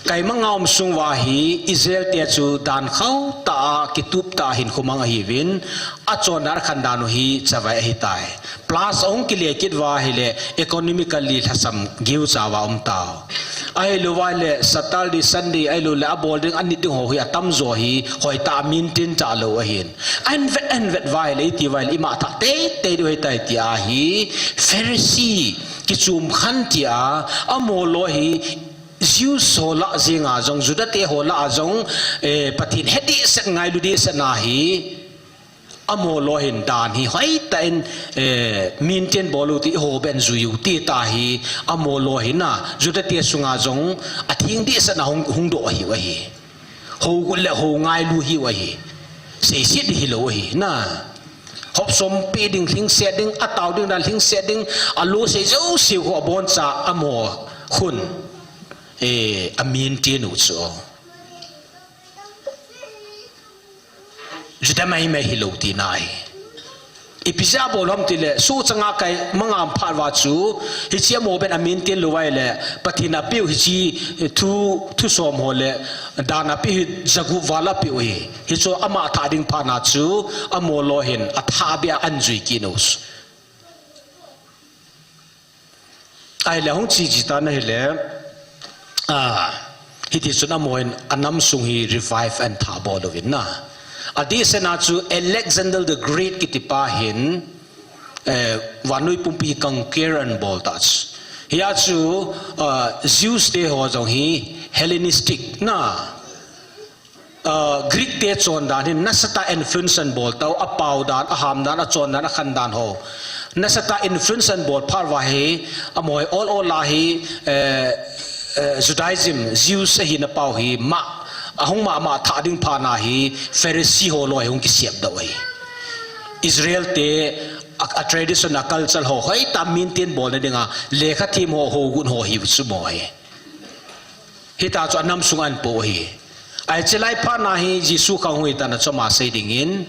kaimang a um sung uva hi, Israel te chu dan khauh tah a, kitup tah a hinkho mang ahiuvin, achonna akhandan u hi chavai ahitai. Plus, ahung kile kit uva ahile, economically lhasam giu chauva um tau. Ahilou uva ahile, Saturday, Sunday, ahilou le, abol ding, anit ding ho hi, atamjo hi, hoitah a maintain talou ahin. Ahin vet, ahin vet uva ahile, iti uva ahile, ima thah teitei diu ahitai tia hi, Pharisee, kichom khan tia, amaho loi hi, Jews ho lah jenga jong, Judah te ho lah a jong, eh, Pathen he dehset ngailu dehset na hi, Amaho loi hin dan hi hoitah in, eh, maintain bol u ti, eiho beh in jui u ti ta hi, amaho loi hin a, Judah te sunga jong atheng dehset na hung, hung doh ahiu ahi. Hougut le hou ngailu hiu ahi. Seiset hilou ahi na. Hop som pe ding, lhingset ding, atao ding dan lhingset ding, alo sei jouse ho aboncha amaho khun, eh, a maintain u chu. Judah maimai hilou tina ahi. Ipi jeh a bol ham tile, sohchang a kaimang a um phat uva chu, hiche amaho beh in a maintain lou uva ahile, Pathen in apeh u hiche thu, thusom ho le, dan apeh u hi jagup val apeh u ahi. Hichu ama thah ding phat na chu, amaho loi hin athah beh a ahin jui kit u. Ahile hung che che tan ahile, ah, hiti chun amaho hin anam sung hi revive ahin thah bol uvin na. Adehset na chu Alexander the Great kiti pa hin, eh, vannoi pumpi hi conquer ahin bol ta chu. Hia chu, ah, Jews te ho jong hi Hellenistic na. Ah, Greek te chondan hin nasatah a influence ahin bol tau, apao dan, aham dan, achon dan, akhan dan ho. Nasatah a influence ahin bol phat uva hi, amaho hi ol ol a hi, eh, eh, Judaism, Jews ahina pau hi, ma, ahung mama thah ding phat na hi, Pharisee ho loi hung kisep doh ahi. Israel te, a, a tradition, a culture ho, hoitah a maintain bolna dinga, lekha them ho, hougut ho hiu chu amaho hi. Hita chu anam sung ahin po u ahi. Ahi, chulai phat na hi Jesu khang hung hitan achom a sei dingin,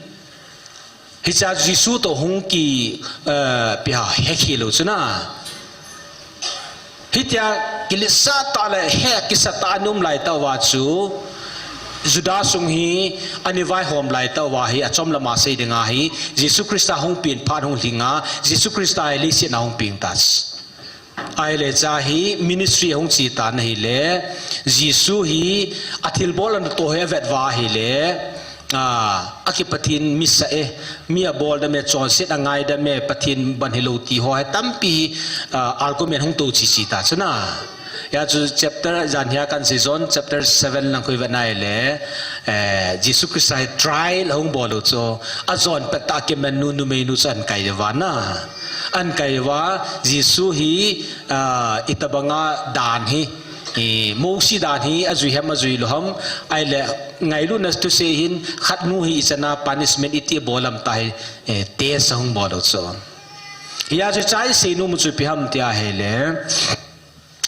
Hichea Jesu toh hung ki, eh, pia hekhel u chu na. Hitia kiletsah tah le he kisah tah a um lai tah uva chu Juda sung hi ana vaihom lai tah uva hi achom lama sei dinga hi Jesu Christa hung pen phat hung lhinga, Jesu Christa hi leiset a hung peng ta. Ahile cha hi ministry hung chi tan ahile, Jesu hi athilbol ana toh hi avet uva ahile, a, akipathin mi sa e, mi abol dam e, chonset angai dam e, Pathen ban hilou ti ho hi tampi, a, argument hung to chi chi ta chu na. Hia chu chapter jan hia kan sei John chapter seven lang khu i vet na ahile, eh, Jesu Christa hi trial ahung bol u chu, ajon pet tah a kimannu numeinu chu ahin kai uva na. Ahin kai uva, Jesu hi, ah, itobanga dan hi, eh, Mosi dan hi ajui ham ajui lou ham, ahile ngailutna thusei hin khatnu hi ichan a punishment iti abol ham ti hi, eh, test ahung bol u chu. Hia chu chai sei nom u chu ipi ham tia ahile,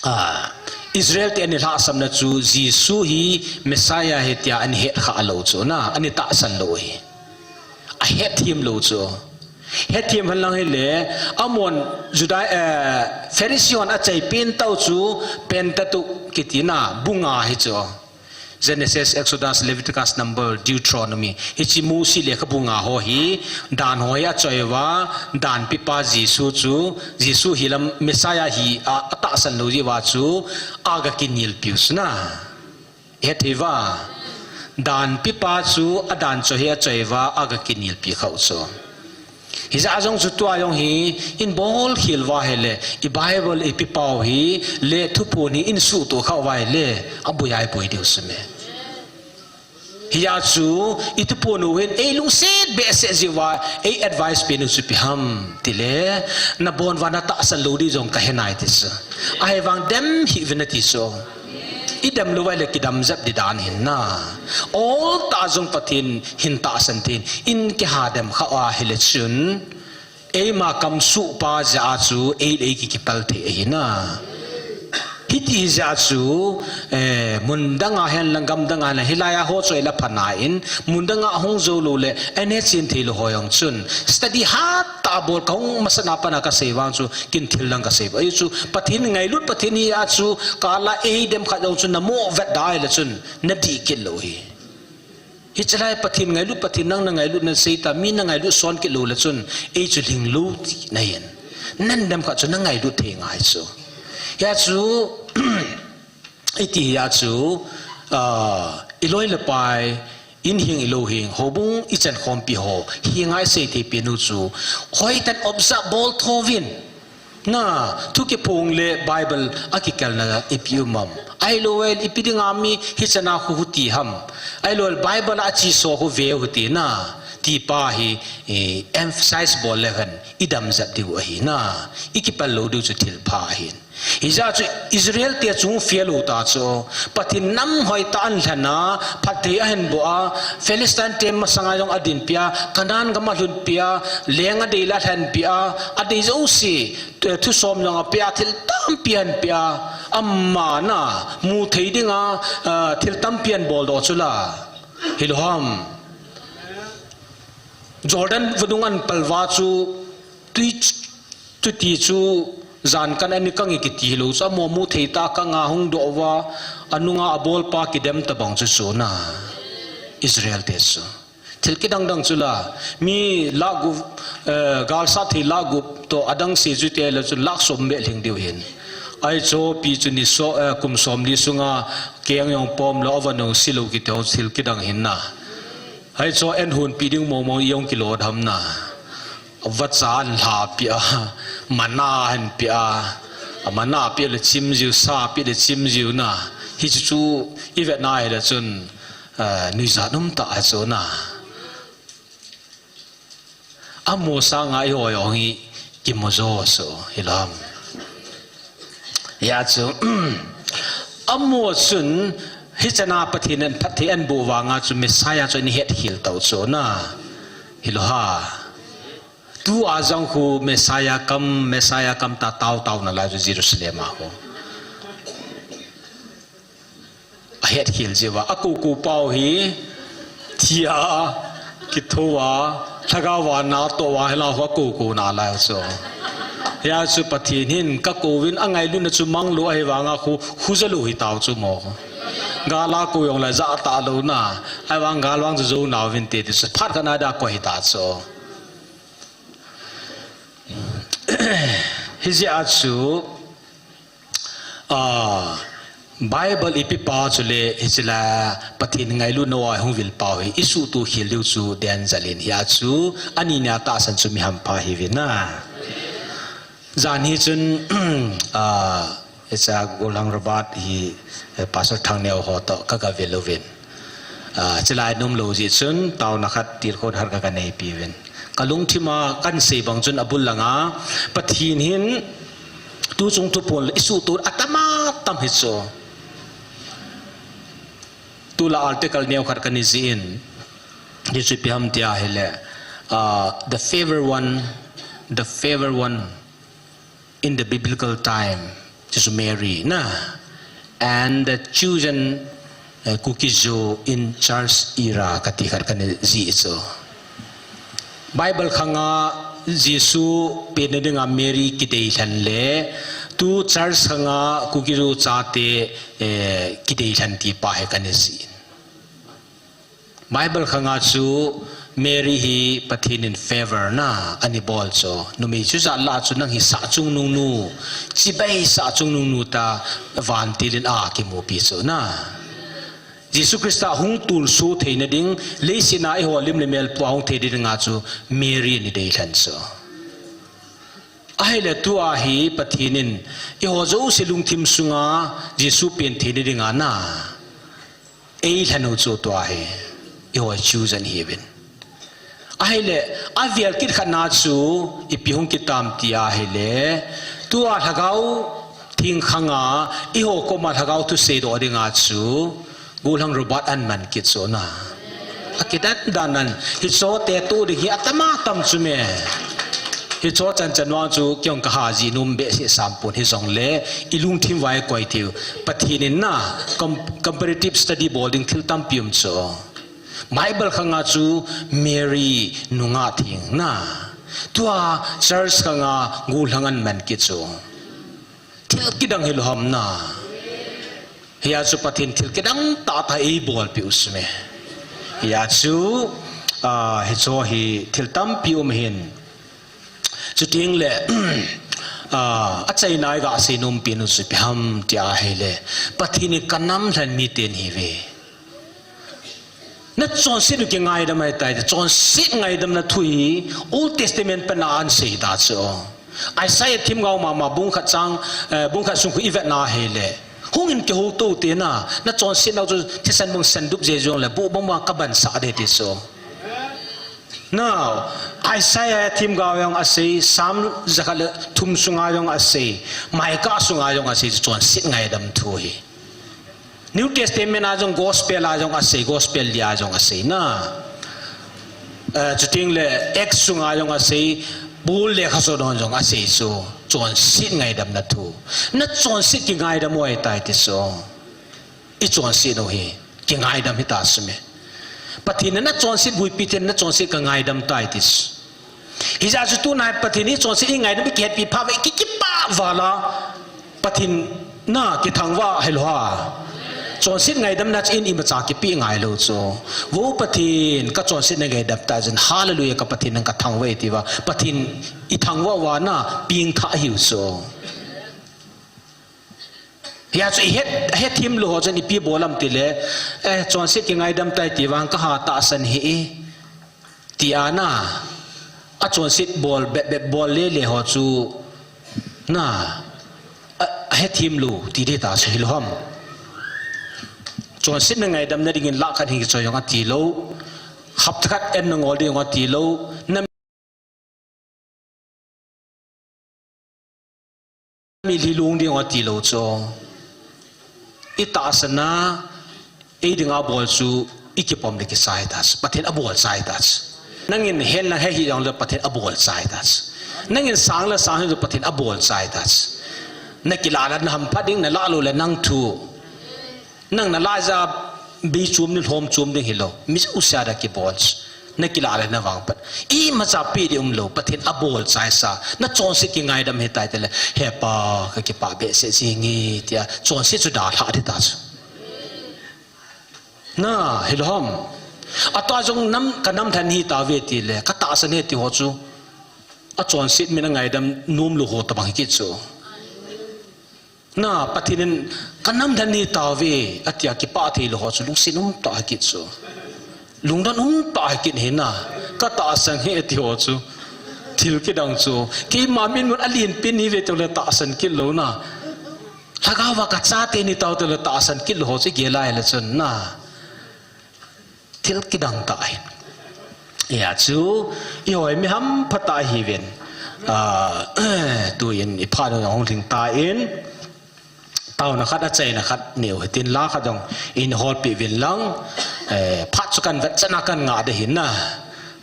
ah, Israel te ana lhahsamna chu Jesu hi Messiah ahi tia ana het kha lou chu na, ana tahsan lou hi. Ahet them lou chu. Het them hen lang ahile, amon Juda, eh, Pharisee hon achai pen tah u chu Pentateuch kiti na, bu nga hi chu. Genesis, Exodus, Leviticus, Number, Deuteronomy. Hiche Mosi lekhabu nga ho hi, dan ho hi achoi uva, dan pepa Jesu chu, Jesu hi lam Messiah hi a, atahsan lou jeh uva chu, aga kinelpi u chu na. Hethei uva, dan pepa chu adan choi hi achoi uva, aga kinelpi kha u chu. Hijeh a jong chu tua jong hi, in bol khel uva ahile, i Bible i pepa u hi, le thuphon hi in suhtoh kha uva ahile, aboi a iboi diu chu me. Hijeh a chu, i thuphon u hin, ei lungset behseh jeh uva, ei advice pen u chu ipi ham, tile, nabon uva natahsan lou di jong kahe nai ti chu. Ahivang dem hih uvin ati chu. I dem lou uva ahile kidam jep di dan ahin na. Ol tah jong Pathen hin tahsan thei in, in kiha dem kha uva ahile chun, eima kamsuh pa jeh a chu, ei le ei kikipal thei ahi na. Hiti jeh a chu, eh, mun dang a hen lang gam dang a hen lang, hilai a ho choi la pha nai in, mun dang a hung jou lou le, ana chen thei lou ho jong chun, study hat tah bol kahung masat na a pat a kasei vang chu, kin thil dang kasei uva. Ahi chu, Pathen ngailut Pathen hi a chu, kal a ei dem khat jong chu namo vet da ahile chun, nadih kit lou hi. Hiche lai Pathen ngailut Pathen nang nangailut nasei ta, mi nangailut son kit lou le chun, ei chu lhinglou tina ahin. Nan dem khat chu nangailut thei ngai chu. Hia chu, iti hia chu, ah, i loi le pai, in hing i lou hing, houbung i chan khompi ho, hinga i sei thei pen u chu, hoitah in observe bol tho uvin. Na, thu kiphong le Bible a kikalna ipi um am. Ahilou le ipi dinga mi hichan a khu hung ti ham. Ahilou le Bible a che so khu ve u hite na. Ti pa hi, eh, emphasize bol le hen i dam jep diu ahi na. I kipal lou diu chu thil pha ahin. Hijeh a chu Israel te chu fail u ta chu. Pathen nam hoitah a ahin lhen a, phatthei ahin boh a, Philistine te masanga jong adinpi a, Canaan gam alhunpi a, leng adei le alhenpi a, adei jouse, thusom jong ape a, thil tampi ahin pe a, ama na, mu thei dinga, ah, thil tampi ahin bol doh chu la. Hilou ham. Jordan vadung ahin pal uva chu, tui, tui ti chu, jan kang ani kang i kiti hilou chu, amaho mu thei tah a kang a hung doh uva, anunga abolpa kidem tabang chu chu na, Israel te chu. Thil kidang dang chu la, mi lakh gup, eh, galsat thei lakh gup toh adang se chu te le chu lakh som beh lhing diu ahin. Ahi chu pi chu ni so, eh, kum som li sunga keng jong pom lou, ava nung si lou kiti ho thil kidang ahin na. Ahi chu en hunpi ding mong mong i jong kilou dam na. Vacha ahin lha peh a, manna ahin pe a, a manna peh le chim jiu, sa peh le chim jiu na. Hichu chu i vet na ahile chun, eh, nuijat um tah ahi chu na. Amaho sanga eiho jong hi kimu jo chu, hilou ham. Hia chu, amaho chun, hichan a Pathen in phatthei ahin boh vanga chu Messiah chu ana hetkhel tau chu na. Hilou ham. Tua jong khu Messiah kam, Messiah kam tia tao tao nalai chu Jerusalem a khu. Ahetkhel jeh uva, akou kou pau hi, thi a, kitho a, Lhagao vana toh vang hilai ho a kou kou nalai chu. Hia chu Pathen hin kakouvin angailutna chu manglou ahivanga khu, khu jalou hitau chu mo. Gal a kou jongle jatah louna. Ahivang gal vang chu jou nauvinte ti chu. Phat khat na dia koi hita chu. Hijeh a chu, ah, Bible ipi pa chule, hiche la Pathen ngailutna a hung vil pau hi, isuhtoh khel diu chu danger in hia chu, ani nia tahsan chu mi hampha hiuvin na. Jan hi chun, ah, hiche Gollhang Robert hi, eh, Pastor Thangneo ho toh ka, ka vel uvin. Ah, chulai nom lou jeh chun, taona khat tilkhou khat ka, ka neipi uvin. Ka lungthim a kan sei bang chun abul langa, Pathen hin tu chung tu pon le isuhtoh atam atam hi chu. Tulai article neo khat ka ni jin, hichu ipi ham tia ahile, ah, the favor one, the favor one in the biblical time, chu chu Mary na, and the chosen, eh, Kuki-zo in church era kati khat ka ni ji chu. Bible khanga Jesu penna dinga Mary kideilhen le, tu church khanga Kuki-zo chate, eh, kideilhen ti pa hi ka ni ji. Bible khanga chu Mary hi Pathen in favor na, ani bol chu. Numei chujat lah chu nang hi sahchungnung nu, chibai sahchungnung nu ta vantil in akimupi chu na. Jesu Christa hung tolso theina ding, leiset a eiho lim le mel pua hung theina dinga chu Mary ani deilhen chu. Ahile tua hi Pathen in eiho jouse lungthim sunga Jesu pen theina dinga na. Eilhen u chu tua hi, eiho chu jan hiuvin. Ahile, avel kit khat na chu, ipi hung kit tam ti ahile, tua Lhagao Theng khanga, eiho koma Lhagao thu seidoh dinga chu, Gollhang Robert ahin man kit chu na. Akidan dan nan, hicho te tu ding hi atam atam chu me. Hicho chan chan vang chu, kei jong ka ha ji nom behseh sam pon hijongle, ilungthim vai koi tiu. Pathen in na, com-, comparative study bol ding thil tampi um chu. Bible khanga chu Mary nungah theng na. Tua church khanga gollhang ahin man kit chu. Thil kidang hilou ham na. Hia chu Pathen thil kidang tahtah eibolpeh u chu me. Hia chu, ah, hicho hi thil tampi um hin. Chuteng le, ah, achaina a iga seinom pen u chu ipi ham ti ahile, Pathen in ka nam lhen miten ihiuve. Na chonset u kingaidam ahitai, chonset ngaidamna thu hi Old Testament pana ahin sei ta chu. Isaiah themgao mama bung khat chang, eh, bung khat sung khu ivet na ahile. Hung in kihouto te na, na chonset nau chu thisan bang sandup jeh jongle, buh bang bang kabansah ding ti chu. Now, Isaiah themgao jong asei, Psalm jakhat le thum sunga jong asei, Micah sunga jong asei, chonset ngaidam thu hi. New Testament a jong gospel a jong asei, gospel lia jong asei na. Eh, chuteng le Acts sunga jong asei, Paul lekhathot a jong asei chu, chonset ngaidamna thu. Na chonset kingaidam u ahitai ti chu. Ichonset u hi, kingaidam hita chu me. Pathen in na chonset buipi ten na chonset kangaidam tai ti chu. Hijeh chun tuna Pathen in chonset ingaidam, ikihetpi phat uva, iki, kipah vala. Pathen na kithangvah hilou ham. Chonset ngaidamna chu in imacha kipeh ngailou chu. Vo Pathen, ka chonset na ngaidam tai chun, hallelujah, ka Pathen nang kathangvah e tia. Pathen ithangvah uva na, pengthah ahiu chu. Hia chu ihet, hethem lou ho chun ipi bol ham tile, eh, chonset kingaidam tai ti vang kaha tahsan hih e. Tia na, achonset bol, bep, bep bol lele ho chu, na, a, ahethem lou, ti ding ta chu hilou ham. Chonset na ngaidamna dingin lakh khat hin kichoi jong atilou. Hapta khat en na ngol ding jong atilou. Na mitlhi lung ding atilou chu. Itahsan a, ei dinga bol chu, ikipom le kichai ta chu. Pathen abol chai ta chu. Nangin hen lang he hih jongle Pathen abol chai ta chu. Nangin sang le sang hih jongle Pathen abol chai ta chu. Na kilah le na hamphat ding, na lah lou le nang thu. Nang na lah jeh a bei chom ding, lhom chom ding hilou. Mi jouse a dia kibol chu. Nakilah le navang pat. Imacha pe ding umlou, Pathen abol chaisa. Nachonset kingaidam ahitai tile, He Pa, kakipah behseh jenge, tia chonset chu dalha ding ta chu. Na, hilou ham. Atua jong nam, kanam lhen hitauve tile, katahsan e ti ho chu. Achonset min angaidam nomlou ho tobang hi kit chu. Na, Pathen in kanam lhen hitauve, atia kipah theilou ho chu lungset umtah hi kit chu. Lungdon umtah hi kit hi na, katahsan e ti ho chu. Thil kidang chu. Keima min mun alenpen hive tile tahsan kit lou na. Lhagaova kachate nahi tau tile tahsan kit lou ho chu igel a ahile chun na. Thil kidang tah ahi. Hijeh chun, eiho hi mi hampha tah ihiuvin. Ah, tuin iphat u jong hung lhing tan. Taona khat, achaina khat neiu hitin, la khat jong eihin holpeh uvin lang. Eh, phat chu kahin vet chan a kahin ngah ding ahi na.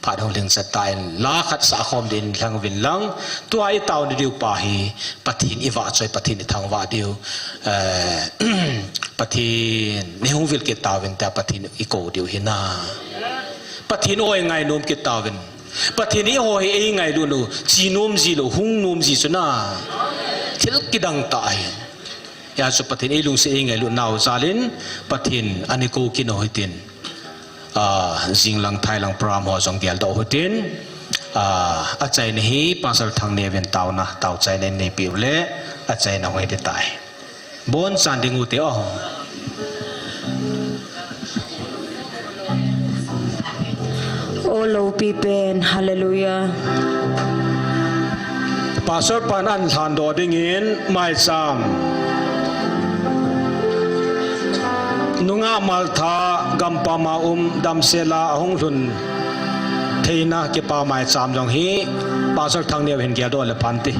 Phat hung lhing chat tan, la khat sahkhom dingin lhang uvin lang. Tua itaona diu pa hi, Pathen ivahchoi, Pathen ithangvah diu. Eh, Pathen, neihung vil kit tauvin tia Pathen ikou diu ahi na. Pathen oi ngainom kit tauvin. Pathen in eiho hi eingailut u, che nom ji lou, hung nom ji chu na. Thil kidang tah ahi. Hijeh chun Pathen eilungset eingailut nau jal in, Pathen ana kou kit u hitin. Ah, jinglang thailang program ho jong geldoh u hitin. Ah, achaina hi Pastor Thangneo vin taona, tao chaina in neipeh u le, achaina hoi ding tai. Bonchan ding u te o. O loupi pen, hallelujah. Pastor pan ahin lhandoh dingin maicham. Nungah Maltha gampam a um damsel a ahung lhun theina kipa maicham jong hi Pastor Thangneo hin geldoh le phan te.